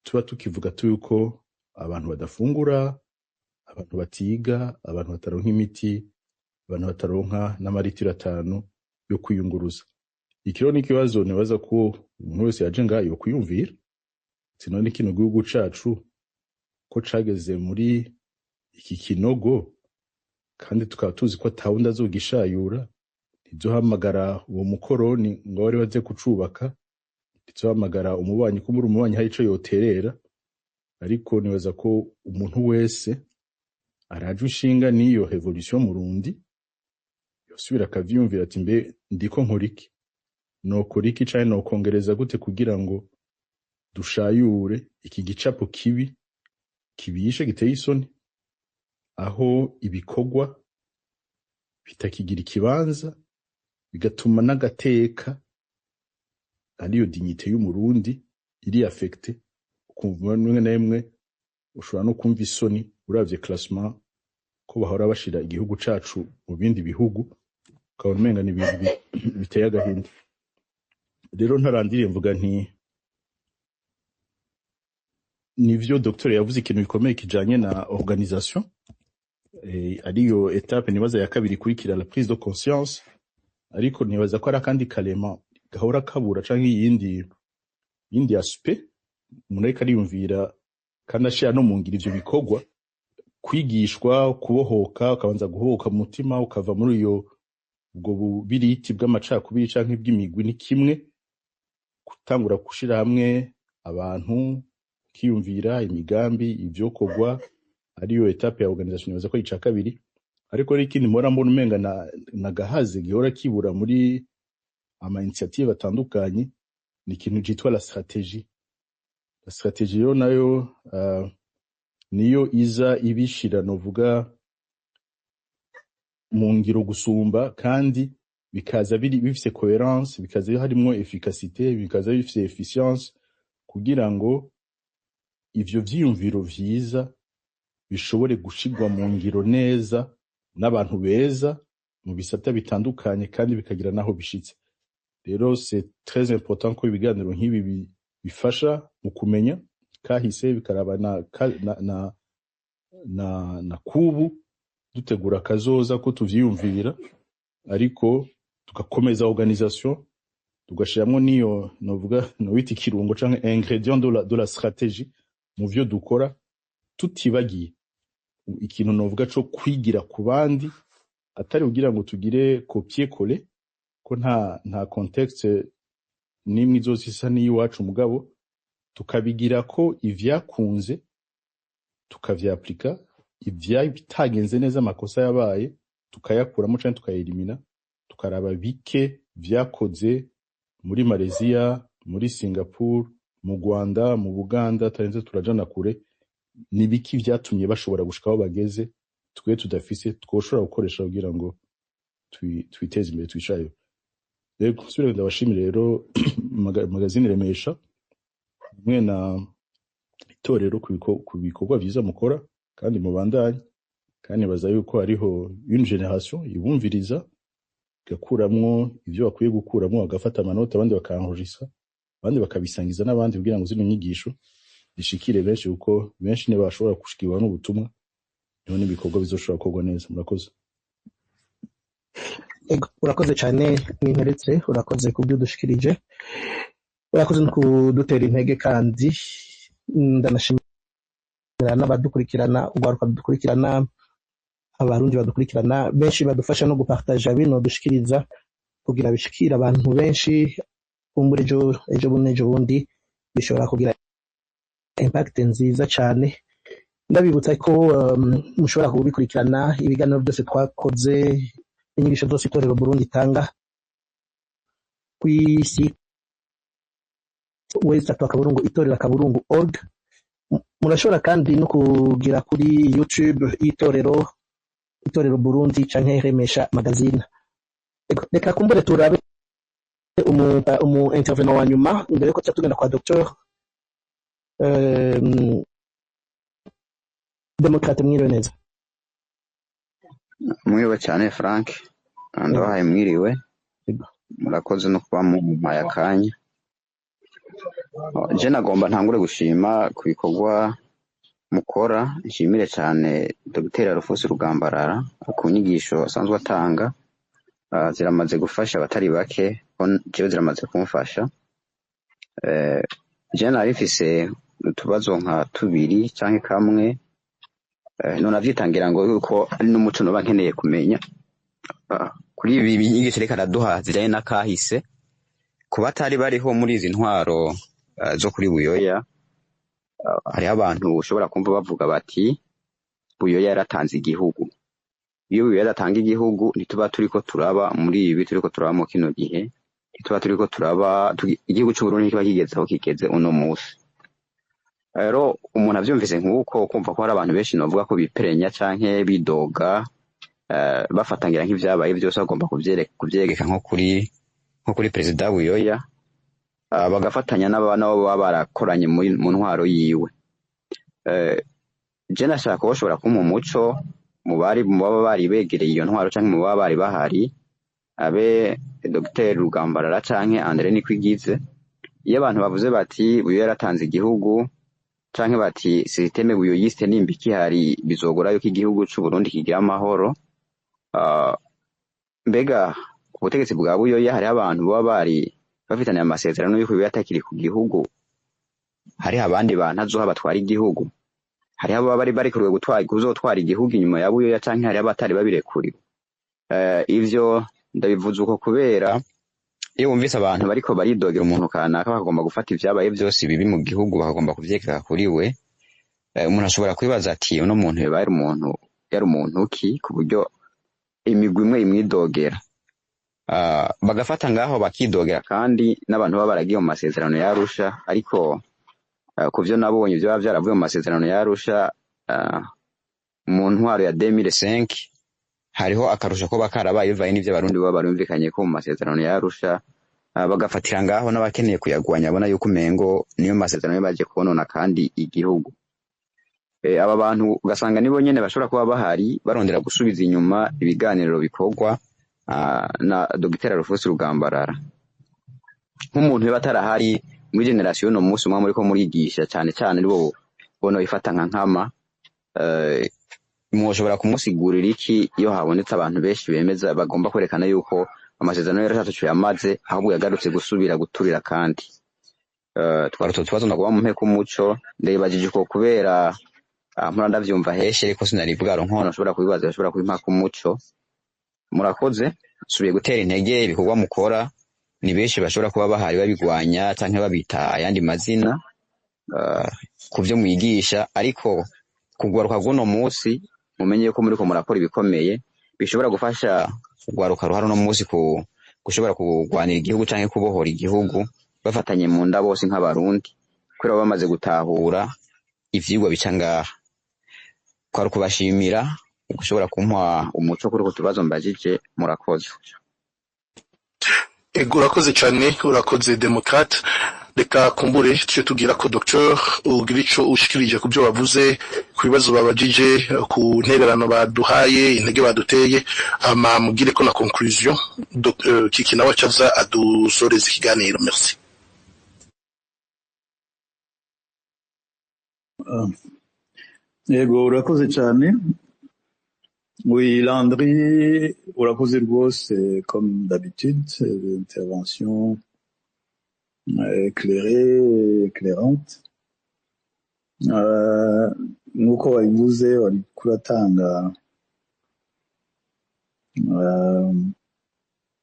tuba tukivuga yuko abantu badafungura, abantu batiga, abantu bataronka imiti, abantu bataronka n'amaritiro 5 yo kwiyunguruza?" Iki rero ni ikibazo nibaza ko umuntu wese yaje ngaha yokwiyumvira ati: "None kino gihugu cacu ko cageze muri iki kinogo, kandi tukaba tuzi ko atawundi azogishayura, ntizohamagara uwo mukoroni ngo abe ariwe aze kucubaka, ntizohamagara umubanyi ko muri umubanyi hari ico yoterera?" Ariko nibaza ko umuntu wese araje ishinga n'iyo révolution murundi yosubira akavyiyumvira ati: "Mbe ndiko nkora iki? Nokora iki canke nokongereza gute kugira ngo dushayure iki gicapo kibi kibishe, giteye isoni, aho ibikorwa bitakigira ikibanza, bigatuma n'agateka, ariyo dignité y'Umurundi, iri affectée?" Ukumva rimwe na rimwe ushobora no kumva isoni uravye classement. Ko bahora bashira igihugu cacu mu bindi bihugu, ukabona umenga ni ibintu biteye agahinda. Rero ntarandiriye, mvuga nti nivyo docteur yavuze, ikintu gikomeye kijanye na organisation, ariyo étape nibaza ya kabiri ikurikira la prise de conscience. Ariko nibaza ko ari akandi karema gahora kabura canke yindi aspect umuntu ariko ariyumvira kandi ashira no mu ngiro ivyo bikorwa: kwigishwa, kubohoka, ukabanza guhohoka mu mutima, ukava muri iyo ubwo bubiriti bw'amacakubiri canke bw'imigwi. Ni kimwe gutangura gushira hamwe abantu, ukiyumvira imigambi, ivyokorwa, ariyo étape ya organisation, nibaza ko ica kabiri. Ariko n'ikindi mpora mbona umenga na gahaze gihora kibura muri ama initiative atandukanye ni ikintu citwa la stratégie. La stratégie yo nayo niyo iza ibishira, novuga, mu ngiro gusumba, kandi bikaza biri bifise cohérence, bikaza harimwo efficacité, bikaza bifise efficience, kugira ngo ivyo vyiyumviro vyiza bishobore gushirwa mu ngiro neza n'abantu beza mu bisata bitandukanye, kandi bikagira naho bishitse. Rero c'est très important ko ibiganiro nk'ibi bifasha mu kumenya kahise, bikaraba na kubu dutegura kazoza ko tuvyiyumvira, ariko tugakomeza organisation, tugashiramwo niyo novuga nowita ikirungo canke ingrédient de la stratégie mu vyo dukora, tutibagiye ikintu novuga co kwigira ku bandi, atari kugira ngo tugire copier coller, ko nta contexte n'imwe izoza isa n'iyiwacu, mugabo tukabigira ko ivyakunze tukavyaplika, bitagenze neza, amakosa yabaye, tukayakuramo canke tukayelimina, tukaraba bike vyakoze muri Malaysia, muri Singapore, mu Rwanda, mu Buganda, tarenze turajana kure. Ni biki vyatumye bashobora gushika aho bageze twe tudafise, twoshobora gukoresha kugira ngo twiteze imbere twicayeho? Rero nsubire ndabashimire rero magazine Remesha hamwe na itorero ku bikorwa vyiza mukora kandi mubandanye. Kandi nibaza yuko hariho une génération ibumviriza, igakuramwo ivyo bakwiye gukuramwo, bagafata amanota, abandi bakanjisa, abandi bakabisangiza n'abandi, kugira ngo zino nyigisho zishikire benshi, kuko benshi ntibashobora gushikirwa n'ubutumwa, niho n'ibikorwa bizoshobora gukorwa neza. Murakoze. Ego, urakoze cyane Ninteretse, urakoze ku byo udushikirije, urakoze no kudutera intege. Kandi ndanashimira n'abadukurikirana, urwaruka dukurikirana, Abarundi badukurikirana benshi, badufasha no gupartaja bino dushikiriza kugira bishikire abantu benshi. Kumbura ejo, ejo bundi, ejo bundi bishobora kugira impact nziza cyane. Ndabibutsa ko mushobora kubikurikirana, ibiganiro byose twakoze, inyigisho zose Itorero Burundi itanga, kw'isi w3.itorero.org. Murashobora kandi no kugira kuri YouTube y'Itorero, Itorero Burundi canke Remesha Magazine. Reka kumbure turabe umu intervenant wa nyuma mbere yuko tuca tugenda kwa Docteur Democrate. Mwiriwe neza. Mwiriwe cyane Frank, ndabahaye mwiriwe. Murakoze no kuba mumpaye akanya. Je nagomba ntangure gushima ku bikorwa mukora, nshimire cyane Dr Rufus Rugambarara ku nyigisho asanzwe atanga. Ziramaze gufasha abatari bake, ko jewe ziramaze kumfasha. Je nari mfise utubazo nka tubiri canke kamwe, none avyitangira ngo yuko ari n'umuco noba nkeneye kumenya. Kuri ibi binyigisho reka araduha zijanye n'akahise, ku batari bariho muri izi ntwaro zo kuri Buyoya, hariho abantu ushobora kumva bavuga bati Buyoya yaratanze igihugu. Iyo Buyoya adatanga igihugu, ntituba turiko turaba muri ibi turiko turaba mu kino gihe, ntituba turiko turaba igihugu c'Uburundi ntikiba kigeze aho kigeze uno musi. Rero umuntu avyumvise nk'uko, kumva ko hari abantu benshi novuga ko biperenya canke bidoga, bafatangira nk'ivyabaye vyose bagomba kuvyegeka nko kuri perezida Buyoya, bagafatanya n'abo baba barakoranye mu ntwaro yiwe. Je nashaka ko bashobora kumpa umuco. Mu bari, mu baba bari begereye iyo ntwaro canke mu baba bari bahari, abe Dr Rugambarara canke André Nikwigize, iyo abantu bavuze bati Buyoya yaratanze igihugu, canke bati système buyuyiste nimba ikihari bizogora yuko igihugu c'u Burundi kigira amahoro, mbega ku butegetsi bwa Buyoya hariho abantu baba bari bafitaniye amasezerano yuko Buyoya atakiri ku gihugu, hariho abandi bantu azoha batwara igihugu? Hariho ababa bari barekuriwe gutwara, kuzotwara igihugu inyuma ya Buyoya, canke hariho abatari babirekuriwe? Ivyo ndabivuze uko kubera iyo wumvise abantu bariko baridogera umuntu kanaka, bakagomba gufata ivyabaye vyose bibi mu gihugu bakagomba kuvyekeka kuri we, umuntu ashobora kwibaza ati uno muntu yoba yari umuntu, yari umuntu ki, ku buryo imigwi imwe imwidogera? Bagafata ngaho bakidogera, kandi n'abantu baba baragiye mu masezerano ya Arusha. Ariko ku vyo nabonye vyoba vyaravuye mu masezerano ya Arusha, mu ntwaro ya 2005 hariho akarusho ko bakarabaye bivanye n'ivyo Abarundi baba barumvikanye ko mu masezerano ya Arusha, bagafatira ngaho n'abakeneye kuyagwanya, abona yuko umengo niyo masezerano yo baje konona kandi igihugu. Aba bantu ugasanga nibo nyene bashobora kuba bahari barondera gusubiza inyuma ibiganiro bikorwa na Dr Rufus Rugambarara. Nk'umuntu yoba atarahari muri génération uno munsi umwe muriko murigisha cane cane, nibo bono ifata nka nkama, mwoshobora kumusigurira iki iyo habonetse abantu benshi bemeza bagomba kwerekana yuko amasezerano yarashatse yamaze, ahubwo yagarutse gusubira guturira? Kandi twari utwo tubazo nagomba mumpe k'umuco. Ndabibajije uko kubera mpora ndavyumva heshe, ariko sinari bwaronka nshobora kubibaza, bashobora kubimpa k'umuco. Murakoze. Subiye gutera intege ibikorwa mukora. Ni benshi bashobora kuba bahari babigwanya canke babita ayandi mazina ku vyo mwigisha, ariko kugwaruka bw'uno munsi, mumenye yuko muriko murakora ibikomeye bishobora gufasha kugwaruka ruhari uno munsi ku gushobora kugwanira igihugu canke kubohora igihugu bafatanye mu nda bose nk'Abarundi, kubera baba bamaze gutahura ivyigwa bica ngaha. Kwari ukubashimira gushobora kumpa umuco kuri utwo tubazo mbajije. Murakoze. Ego, urakoze cyane, urakoze Demokrate. Reka kumbure tuce tugira ko docteur ugira ico ushikirije ku byo bavuze, ku bibazo babajije, ku ntererano baduhaye, intege baduteye, ama mugire ko na conclusion. Kiki nawe acaza adusoreza ikiganiro. Merci. Yego, urakoze cyane. Oui, Landry, urakoze rwose, comme d'habitude, intervention éclairée, éclairante. Nk'uko wabivuze, wari kuratanga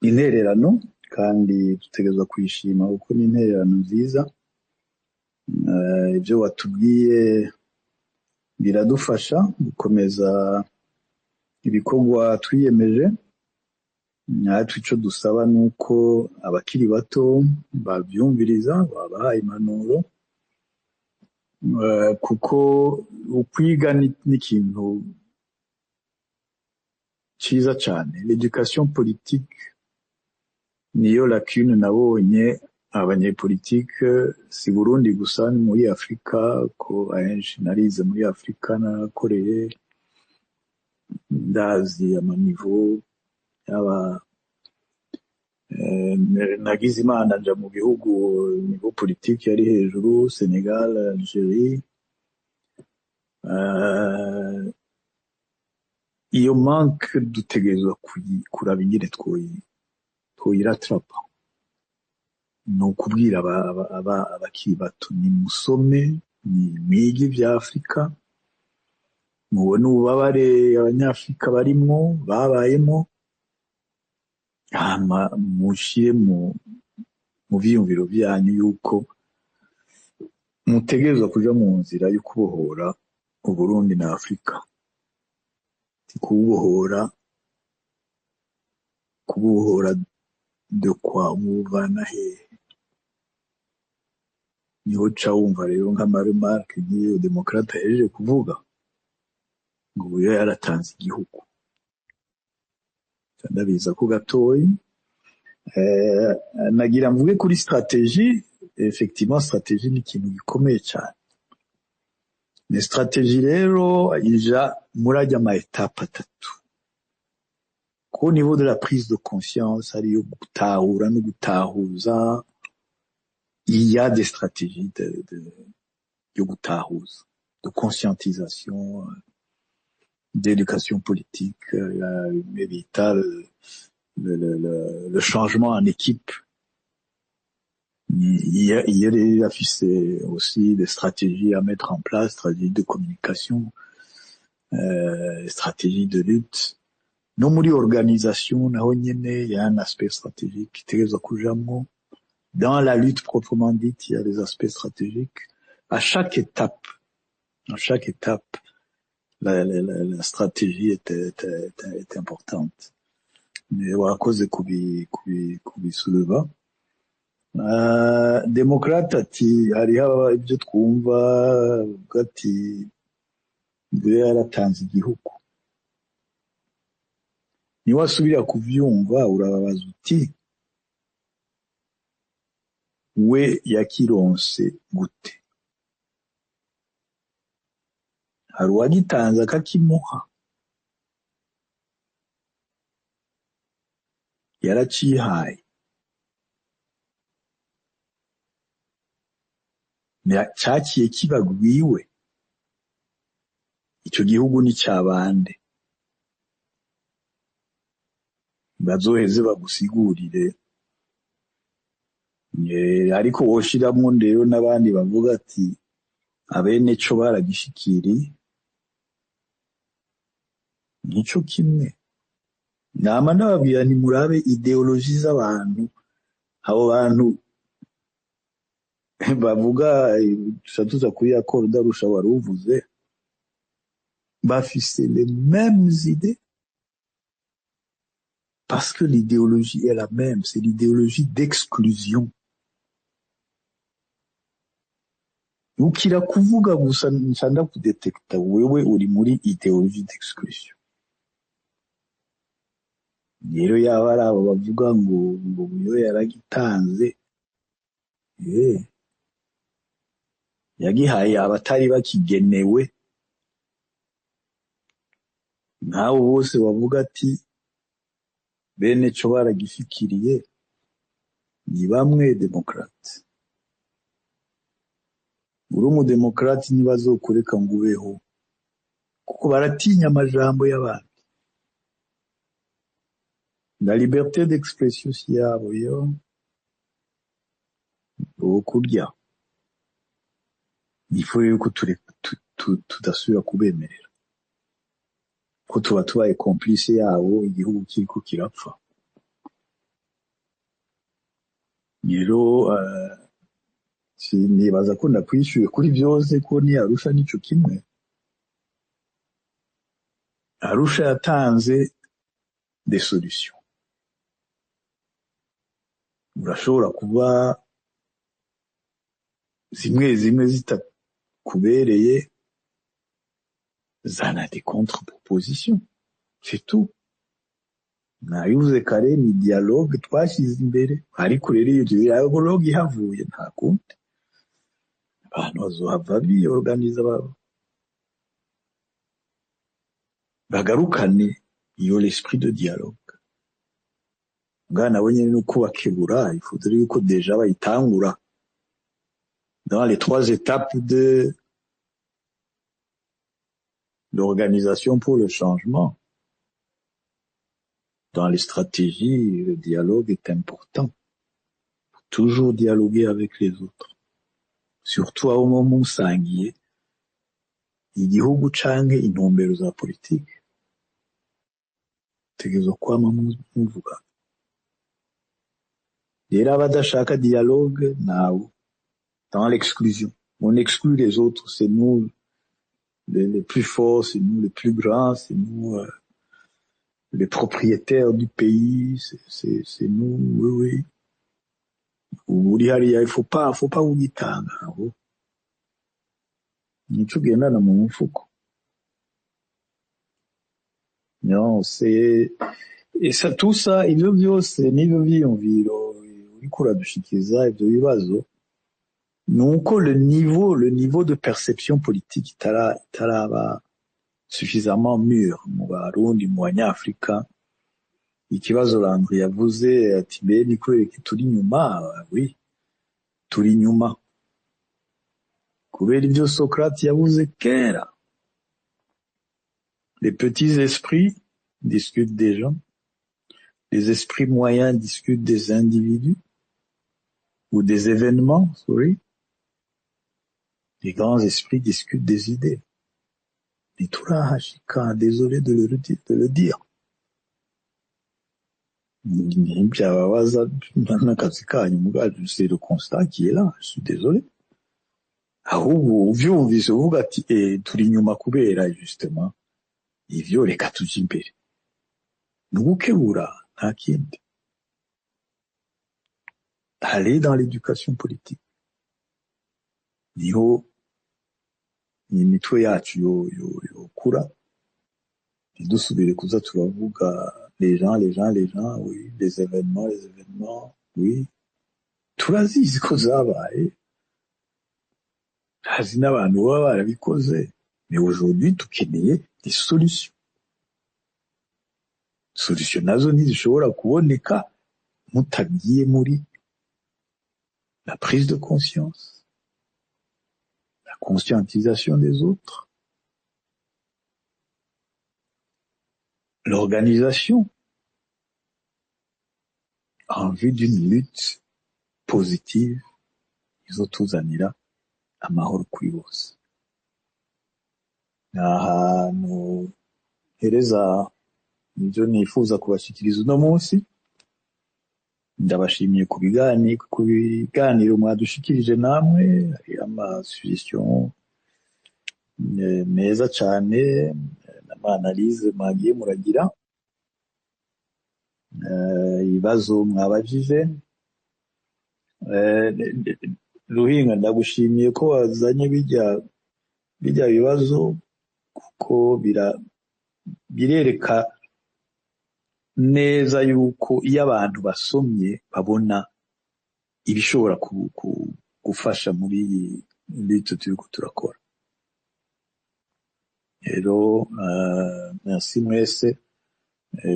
intererano, kandi dutegerezwa kuyishima kuko ni intererano nziza. Ibyo watubwiye biradufasha gukomeza ibikorwa twiyemeje. Natwe icyo dusaba ni uko abakiri bato babyumviriza, babaha impanuro, kuko ukwiga ni ikintu cyiza cyane. L'éducation politique niyo lacune nabonye abanyepolitike, si Burundi gusa, ni muri Afurika, ko ahenshi narize muri Afurika, narakoreye, ndazi ama niveau yaba, nagize Imana nja mu bihugu niveau politique yari hejuru, Senegal, Algerie. Iyo manque dutegerezwa kuraba ingene twoyiratrapa. Ni ukubwira abakiri bato: nimusome, ni mwige ibya Afurika, mubone ububabare Abanyafurika barimwo, babayemo, hama mushire mu vyiyumviro vyanyu yuko mutegerezwa kuja mu nzira yo kubohora Uburundi na Afurika. Kububohora, kububohora de quoi? Mubuvana hehe? Niho ca wumva rero nk'ama remarques nk'iyo Demokrate ahejeje kuvuga ngo uyo yaratanze igihugu. Ndabiza ko gatoyi, nagira mvuge kuri stratégie. Effectivement, stratégie ni ikintu gikomeye cyane. Ni stratégie rero ija muri ajya ama étapes atatu. Au niveau de la prise de conscience, ariyo gutahura no gutahuza, il y a des stratégies de gutahuza, de conscientisation, d'éducation politique, bimwe bita le changement en équipe. Il y a aussi des stratégies à mettre en place, stratégies de communication, stratégies de lutte. No muri organisation naho nyene il y a un aspect stratégique itegerezwa kujamwo. Dans la lutte proprement dite, il y a des aspects stratégiques. À chaque étape, la stratégie est importante. Mais warakoze kubisouleva. Démocrate ati hariho ibyo twumva, avuga ati mbe yaratanze igihugu. Niwasubira kuvyumva urababaza uti we yakironse gute? Hari uwagitanze akakimuha? Yaracihaye? Caciye kiba gwiwe? Ico gihugu ni cabande? Bazoheze bagusigurire. Ariko woshiramwo rero n'abandi bavuga ati abene co baragishikiriye, nico kimwe. Nama ndababwira nti murabe idéologie z'abantu, abo bantu bavuga, tuca tuza kuri accord d'Arusha wari uvuze, bafise les mêmes idées parce que l'idéologie est la même, c'est l'idéologie d'exclusion. Ukira kuvuga gusa nca ndakudetekta, wewe uri muri idéologie d'exclusion. Rero yaba ari abo bavuga ngo Buyoya yaragitanze, yagihaye abatari bakigenewe, nk'abo bose bavuga ati bene co baragishikiriye, ni bamwe démocrate. Uri umudemokrate ntibazokureka ngo ubeho, kuko baratinya amajambo y'abandi. La liberté d'expression si yabo yo kurya. Il faut yuko tudasubira kubemerera, ko tuba tubaye complice yabo igihugu kiriko kirapfa. Rero nibaza ko ndakwishyuye kuri byose, ko ni Arusha nico kimwe. Arusha yatanze des solutions. Urashobora kuba zimwe zimwe zitakubereye, zana des contre-propositions, c'est tout. Nabivuze kare, ni dialogue twashyize imbere, ariko rero iyo dialogue ihavuye nta kundi abantu bazohava biorganiza bagarukane iyo l'esprit de dialogue. Bwana nabo nyene no kubakebura, il faudrait yuko déjà bayitangura dans les trois étapes de l'organisation pour le changement. Dans les stratégies, le dialogue est important. Toujours dialoguer avec les autres. Surtout aho muba musangiye igihugu canke intumbero za politike. Mutegerezwa kwama muvuga. Rero abadashaka dialogue nabo, dans l'exclusion. On exclut les autres, c'est nous les plus forts, c'est nous les plus grands, c'est nous les propriétaires du pays, c'est nous, oui. Uri hariya, il faut pas ugitanga aho. Nico ugendana mu mufuko. Non, c'est et ça, tout ça, ivyo vyose n'ivyo vyiyumviro uriko uradushikiriza, ivyo bibazo Nuko le niveau de perception politique itaraba suffisamment mûr mu Barundi, mu Banyafrika. Ikibazo Landry yavuze ati: "Mbe ni kubera iki turi inyuma?" Oui, turi inyuma kubera ibyo Socrate yavuze kera: "Les petits esprits discutent des gens, les esprits moyens discutent des individus ou des événements, sorry, les grands esprits discutent des idées." Ntiturahashika, désolé de le dire. Ntibyababaza n'akazi kanyu, mugabo c'est le constat qui est là, je suis désolé. Ahubwo uvyumvise uvuga ati: "Eh, turi inyuma kubera justement ivyo, reka tuje imbere." Ni ugukebura, nta kindi. Aller dans l'éducation politique, niho imitwe yacu yokura, ntidusubire kuza turavuga les gens, les gens, les gens, oui, les événements, les événements, oui, turazizi ko zabaye, hazi n'abantu baba barabikoze, mais aujourd'hui dukeneye des solutions. Solution nazo ntizishobora kuboneka mutagiye muri la prise de conscience, la conscientisation des autres, l'organisation en vue d'une lutte positive izotuzanira amahoro kuri bose. Ni ahantu hereza ibyo nifuza kubashyikiriza uno munsi. Ndabashimiye ku biganiro mwadushikirije namwe. Hari ama suggestions meza cyane n'ama analyses mwagiye muragira, ibibazo mwabajije. Ruhinga, ndagushimiye ko wazanye bijya bibazo, kuko birereka neza yuko iyo abantu basomye babona ibishobora gufasha muri iyi lutte turiko turakora. Rero merci mwese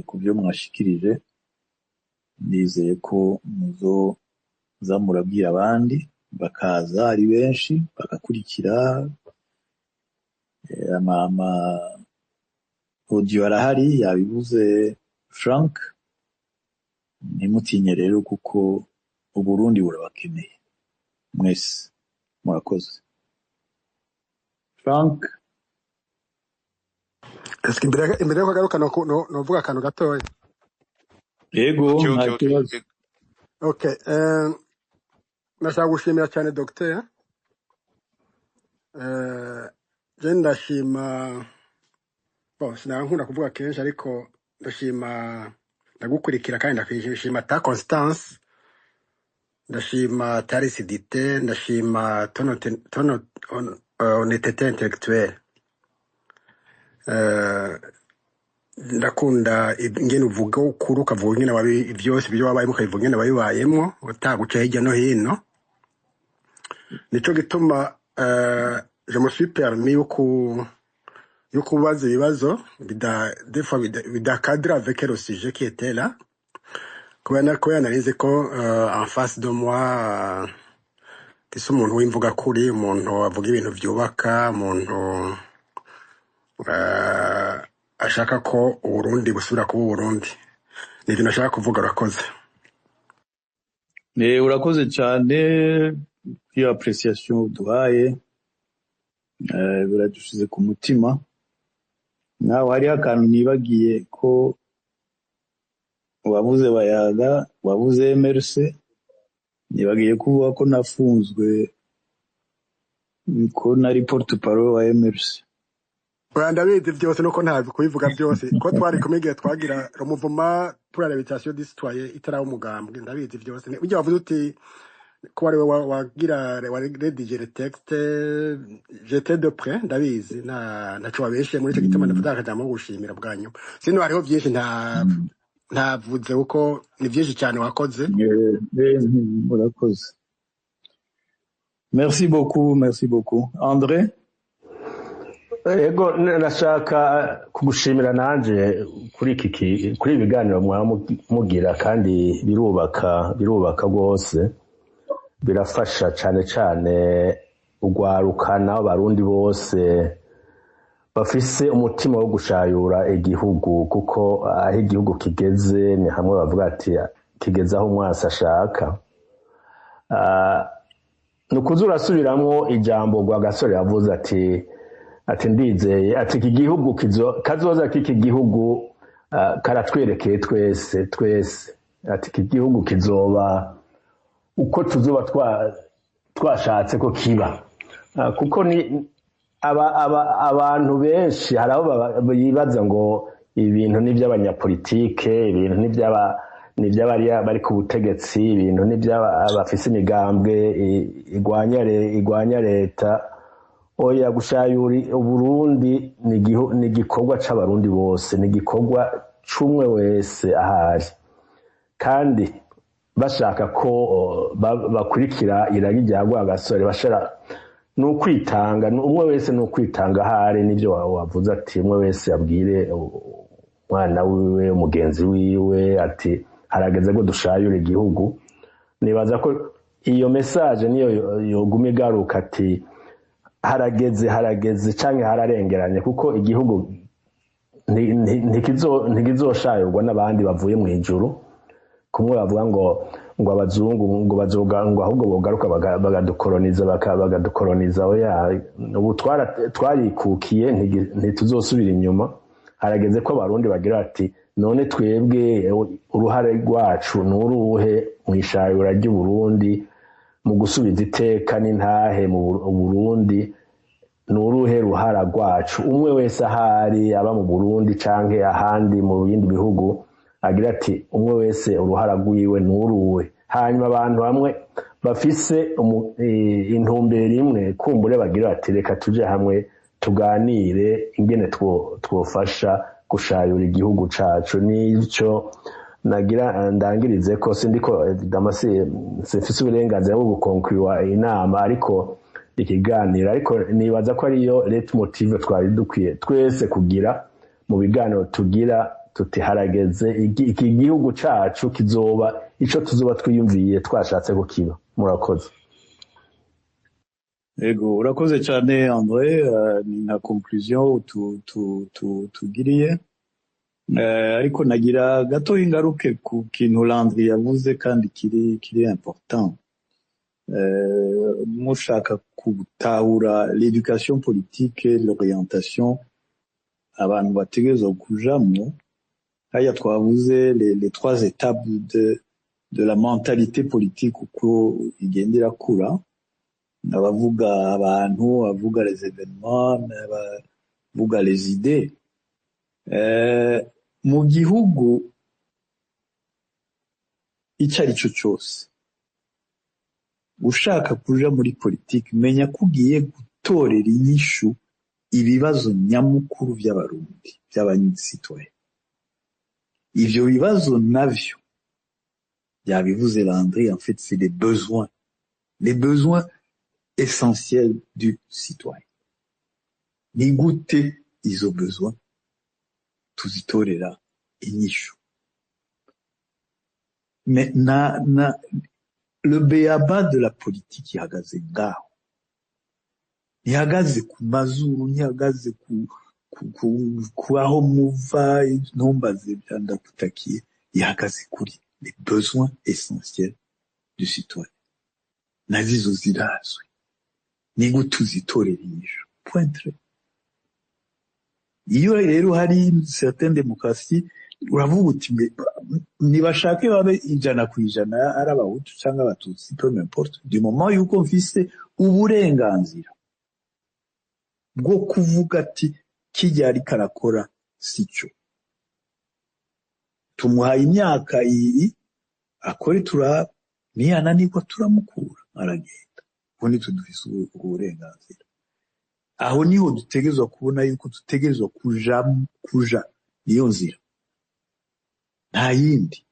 ku byo mwashikirije. Nizeye ko muzoza murabwira abandi bakaza ari benshi bagakurikira. Ama audio arahari, yabivuze Frank. Ntimutinye rero, kuko Uburundi burabakeneye mwese. Murakoze, Frank. Eske imbere yo kugaruka novuga akantu gatoya? Yego. Okay. Nta Okay. kibazo. Okay, nashaka gushimira cyane docteur. Je ndashima, bon, sinankunda kuvuga kenshi, ariko ndashima, ndagukurikira kandi ndashima ta constance, ndashima ta lucidité, ndashima ton honnêteté intellectuelle. Ndakunda ingene uvuga ukuri, ukavuga ingene wabi byose ibyo wabayemo, ukabivuga ingene wabibayemo, utaguca hirya no hino. Nico gituma je me suis permis yo kubaza ibibazo bida des fois bida cadre avec le sujet qui était là, kubera narizi ko en face de moi ese umuntu w'imvuga kuri, umuntu avuga ibintu byubaka, umuntu ashaka ko Uburundi busubira kuba Uburundi. Ni ibyo nashaka kuvuga, urakoze. Urakoze cyane iyo appréciation uduhaye, biradushize ku mutima. Nawe hariho akantu nibagiye ko wavuze Bayaga, wavuze MRC, nibagiye kuvuga ko nafunzwe, ko nari porte parole wa MRC. Oya, ndabizi byose, nuko ntazi kubivuga byose, ko twari kumwe igihe twagira umuvuma pour la réhabilitation du citoyen itaraba umugambwe. Ndabizi byose. Burya wavuze uti ko ari we wagira wa rédigé le texte, j'étais de près, ndabizi, nta ntaco wabeshe muri ico gituma. Ndavuga akajambo ko gushimira bwa nyuma, sino hariho byinshi nta ntavuze kuko ni byinshi cyane wakoze. Murakoze. Merci beaucoup, merci beaucoup, André. Ego, nashaka kugushimira nanje kuri iki kuri ibi biganiro mwaba mugira, kandi birubaka, birubaka rwose, birafasha cane cane urwaruka n'abarundi bose bafise umutima wo gushayura igihugu, kuko aho igihugu kigeze ni hamwe bavuga ati kigeze aho umwasi ashaka. Ni ukuza urasubiramwo ijambo Rwagasore yavuze ati ndizeye ati iki gihugu kazoza k'iki gihugu karatwerekeye twese twese, ati iki gihugu kizoba uko tuzoba twashatse ko kiba. Kuko ni abantu benshi hari aho bibaza ngo ibintu ni iby'abanyapolitike, ibintu ni iby'abari bari ku butegetsi, ibintu ni iby'abafise imigambwe igwanya leta. Oya, gushayura Uburundi ni igikorwa c'Abarundi bose, ni igikorwa c'umwe wese ahari, kandi bashaka ko bakurikira iragi rya Rwagasore, bashara ni ukwitanga, umwe wese ni ukwitanga ahari. Nibyo wavuze ati umwe wese abwire umwana wiwe, umugenzi wiwe, ati harageze ko dushayura igihugu. Nibaza ko iyo message niyo yoguma igaruka, ati harageze, harageze canke hararengeranye, kuko igihugu ntikizoshayurwa n'abandi bavuye mu ijuru. Kumwe bavuga ngo abazungu ngo bazoga, ngo ahubwo bogaruka bagadukoroniza, bagadukoroniza. Oya, ubu twarikukiye, ntituzosubira inyuma. Harageze ko Abarundi bagira bati none twebwe uruhare rwacu ni uruhe mu ishayura ry'Uburundi, mu gusubiza iteka n'intahe mu Burundi? Ni uruhe ruhara rwacu? Umwe wese ahari, aba mu Burundi canke ahandi mu bindi bihugu, agira ati umwe wese uruhara rwiwe ni uruwe. Hanyuma abantu bamwe bafise intumbero imwe, kumbure bagira bati reka tuje hamwe tuganire ingene twofasha gushayura igihugu cacu. Nico nagira ndangirize ko sindiko damasi, simfise uburenganzira bwo gukonkuriwa inama, ariko ikiganiro, ariko nibaza ko ariyo leitmotiv twari dukwiye twese kugira mu biganiro tugira, tuti harageze, iki gihugu cacu kizoba ico tuzoba twiyumviye twashatse ko kiba. Murakoze. Ego, urakoze cyane André, ni nka conclusion tugiriye. Ariko nagira gato ingaruke ku kintu Landry yavuze kandi kiri important. Mushaka gutahura l'éducation politique et l'orientation abantu bategerezwa kujamwo, hariya twavuze les trois étapes de la mentalité politique uko igenda irakura: abavuga abantu, abavuga les événements, abavuga les idées. Mu gihugu icyo ari cyo cyose, ushaka kuja muri politiki, menya ko ugiye gutorera inyishu ibibazo nyamukuru by'Abarundi, by'abasitoye. Ivyo bibazo navyo yabivuze Landry, en fait c'est les besoins, les besoins essentiels du citoyen. Ni gute izo besoins tuzitorera inyishu? Mais na le b.a.-ba de la politique ihagaze ngaho, ntihagaze ku mazuru, ntihagaze ku aho muva, ntumbaze bya ndakutakiye. Ihagaze kuri les besoins essentiels du citoyen, nazizo zirazwi, ni gute uzitorera inyishu, point trait. Iyo rero hari une certaine démocratie, uravuga uti nibashake babe 100% ari Abahutu cyangwa Abatutsi, peu m'importe, du moment yuko mfise uburenganzira bwo kuvuga ati kijya ariko arakora sico, tumuhaye imyaka iyi akore, turaba, niyananirwa turamukura aragenda. Ubu nitwe dufise ubwo burenganzira. Aho niho dutegerezwa kubona yuko dutegerezwa kuja niyo nzira, nta yindi,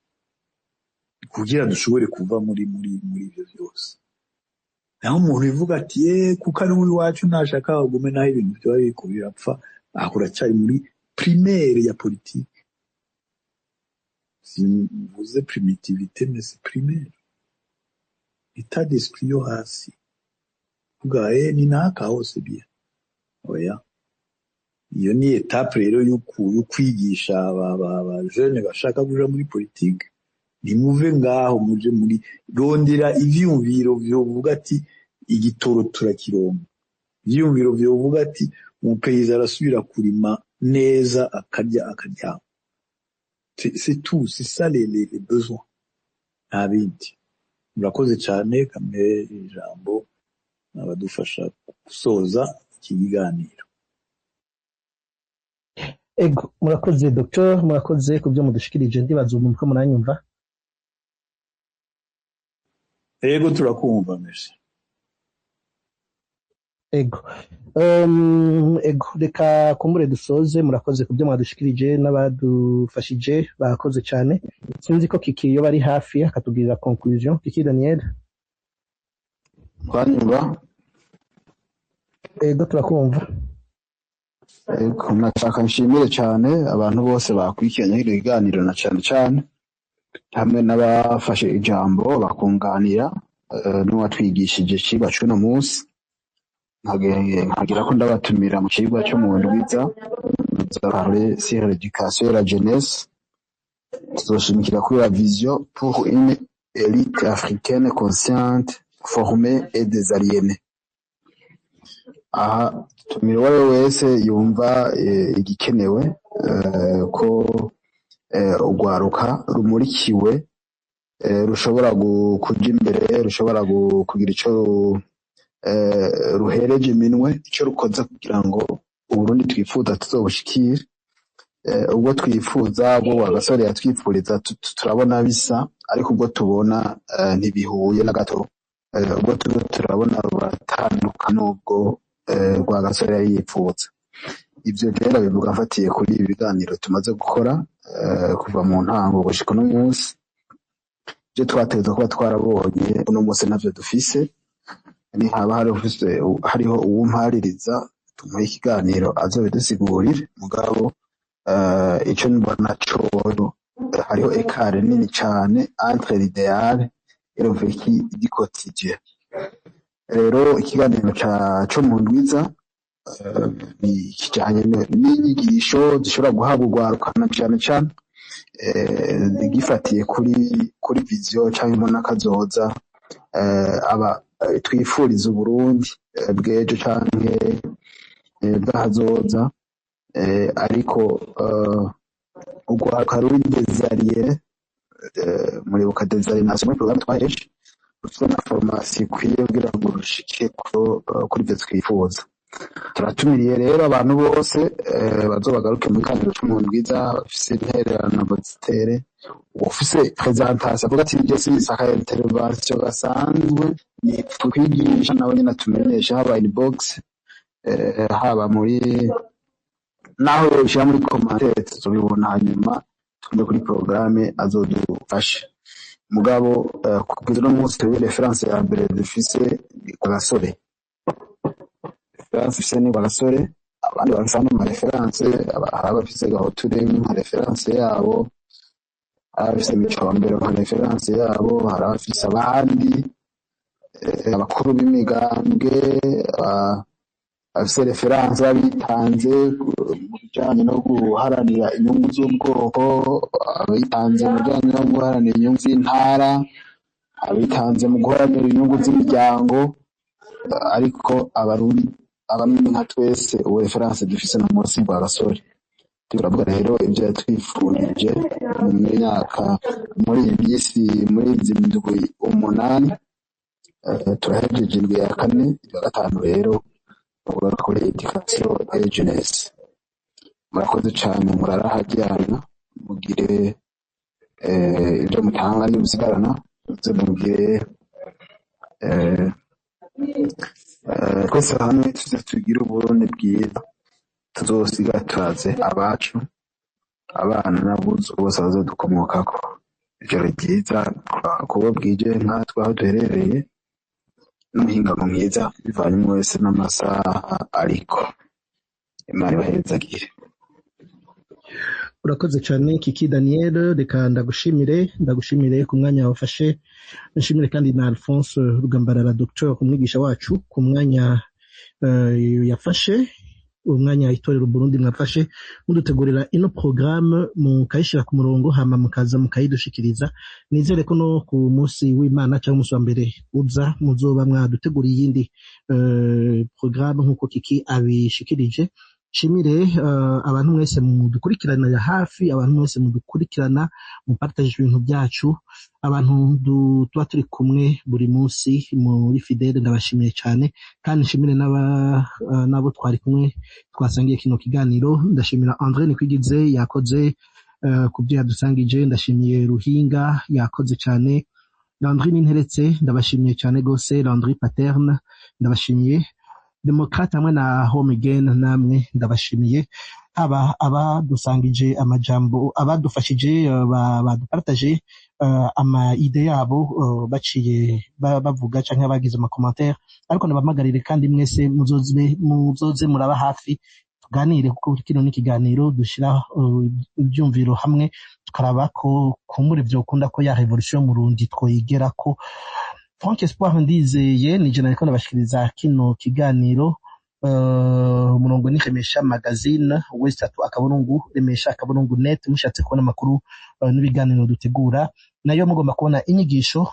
kugira dushobore kuva muri ibyo byose. Naho umuntu ivuga ati ye kuko ari uw'iwacu, ntashaka bagume, naho ibintu vyoba biriko birapfa, aho uracyari muri primaire ya politique. Simvuze primitivité, mais c'est primaire, état d'esprit yo hasi, kuvuga ni naka hose bien. Oya, iyo ni étape rero yo kwigisha aba jeunes bashaka kuja muri politique. Ntimuve ngaho, muje muri rondera ivyiyumviro vyovuga ati igitoro turakironka, ivyiyumviro vyovuga ati umupeyiza arasubira kurima neza, akarya, akaryama. C'est tout, c'est ça les besoins, nta bindi. Murakoze cyane. Kamwe ijambo abadufasha gusoza iki kiganiro. Ego, murakoze docteur, murakoze ku byo mudushikirije. Ndibaza ubu ko muranyumva. Ego, turakumva, merci. Ego, ego, reka kumbure dusoze. Murakoze ku byo mwadushikirije, n'abadufashije bakoze cyane. Sinzi ko Kiki iyo bari hafi akatubwirira conclusion. Kiki Daniel. Twanyumva? Ego, turakumva. Ego, nashaka nshimire cyane abantu bose bakurikiranye kino kiganiro, na cyane cyane hamwe n'abafashe ijambo bakunganira n'uwatwigishije icigwa c'uno munsi. Nkagira ko ndabatumira mu cigwa cyo mu ndwiza parler sur l'éducation et la jeunesse. Tuzoshimikira kuri la vision pour une élite africaine consciente, formée et désaliénée. Aha tumira uwo ari we wese yumva igikenewe ko urwaruka rumurikiwe rushobora kuja imbere, rushobora kugira ico ruhereje iminwe, ico rukoze kugira ngo Uburundi twifuza tuzobushikire. Ubwo twifuza, ubwo Agasore yatwifuriza, turabona bisa, ariko ubwo tubona ntibihuye na gato. Ubwo turiko turabona buratandukana n'ubwo Rwagasore yari yipfuza. Ivyo rero bivuga mfatiye kuri ibi biganiro tumaze gukora kuva mu ntango gushika uno munsi. Ivyo twategerezwa kuba twarabonye uno munsi ntavyo dufise. Nihaba hariho uwumpaririza, tumuhe ikiganiro azobidusigurire. Mugabo ico mbona coco, hariho écart nini cane entre l'idéal et le vécu du quotidien. Rero ikiganiro co mu ndwiza ni kijanye n'inyigisho zishobora guhabwa urwaruka, na cane cane gifatiye kuri vision canke imbona kazoza aba twifuriza Uburundi bw'ejo canke bw'ahazoza. Ariko urwaruka ruri désaliéné, muribuka désaliénation muri programme twahereje, rufite na formation ikwiye kugira ngo rushike kuri ivyo twifuza. Turatumiriye rero abantu bose bazobagaruke mu kiganiro co mu ndwiza, bafise intererano bazitere. Ufise présentation avuga ati je sisaka intervention gasanzwe, ni kwigisha, nawe nyene atumenyesha, haba inbox, haba muri naho yoshira muri commentaire, tuzobibona, hanyuma tuve kuri programme azodufashe. Mugabo kugeza uno munsi, twebwe référence ya mbere dufise ni kwa Gasore. Référence dufise ni kwa Gasore. Abandi bafise andi ma références, hari abafise Gahuture nka référence yabo, hari abafise Micombero nka référence yabo, hari abafise abandi abakuru b'imigambwe, abafise référence babitanze mu bijanye no guharanira inyungu z'ubwoko, abitanze mu bijanye no guharanira inyungu z'intara, abitanze mu guharanira inyungu z'imiryango. Ariko Abarundi, Abarundi nka twese, ubu référence dufise no munsi rwa Gasore. Turavuga rero ibyo yatwifurije mu myaka, muri iyi minsi, muri izi ndwi 8. Turahejeje indwi ya kane, ya gatanu rero ugaruka kuri éducation et jeunesse. Murakoze cane, murarahajyana, mugire ibyo mutanga n'ibisigarana, muze mugire twese hamwe tuze tugire Uburundi bwiza tuzosiga turaze abacu, abana n'abuzukuru bose bazodukomokako. Ijoro ryiza kubo bwije nkatwe aho duherereye. N'umuhingamo mwiza bivanye umwe wese n'amasaha, ariko Imana ibahezagire. Urakoze cyane, Kiki Daniel. Reka ndagushimire, ndagushimire ku mwanya wafashe. Nshimire kandi na Alphonse Rugambarara, docteur, umwigisha wacu, ku mwanya yafashe, umwanya Itorero Burundi mwafashe mudutegurira ino programme, mukayishyira ku murongo, hama mukaza mukayidushikiriza. Nizere ko no ku munsi w'Imana cyangwa umunsi wa mbere uza muzoba mwaduteguriye iyindi programme nk'uko Kiki abishikirije. Nshimire abantu mwese mudukurikiranira hafi, abantu mwese mudukurikirana, mupartage ibintu byacu, abantu tuba turi kumwe buri munsi muri Fidele, ndabashimiye cyane. Kandi nshimire n'abo twari kumwe twasangiye kino kiganiro. Ndashimira André Nikwigize, yakoze ku byo yadusangije. Ndashimiye Ruhinga, yakoze cyane. Landry Ninteretse, ndabashimiye cyane gose. Landry Paterne, ndabashimiye. Demokrate hamwe na Home Again, namwe ndabashimiye. Haba abadusangije amajambo, abadufashije, badupartage ama idées yabo, baciye bavuga canke bagize ama commentaire. Ariko nabamagarire kandi mwese muzoze muraba hafi tuganire, kuko kino ni ikiganiro dushira ibyumviro hamwe, tukaraba ko kumbura vyokunda ko ya révolution Murundi twoyigerako. Frank Espoir Ndizeye ni je nariko ndabashikiriza kino kiganiro. Umurongo ni Remesha Magazine, w3.remesha.net. Mushatse kubona amakuru n'ibiganiro dutegura, nayo mugomba kubona inyigisho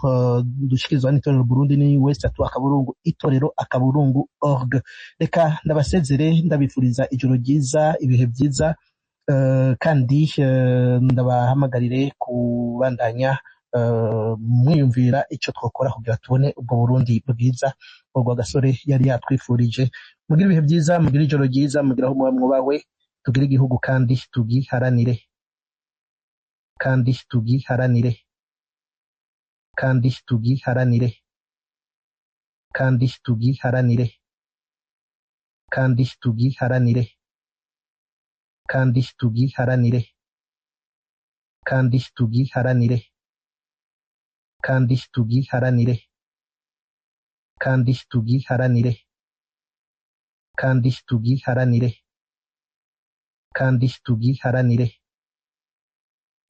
dushikirizwa n'Itorero Burundi, ni w3.itorero.org. Reka ndabasezere, ndabifuriza ijoro ryiza, ibihe byiza, kandi ndabahamagarire kubandanya mwiyumvira icyo twakora kugira tubone ubwo Burundi bwiza ubwo gasore yari yatwifurije. Mugire ibihe byiza, mugire ijoro ryiza, mugire aho muba mwubahwe. Tugire igihugu kandi tugiharanire, kandi tugiharanire, kandi tugiharanire, kandi tugiharanire, kandi tugiharanire, kandi tugiharanire, kandi tugiharanire, kandi tugiharanire, kandi tugiharanire, kandi tugiharanire, kandi tugiharanire,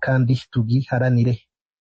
kandi tugiharanire.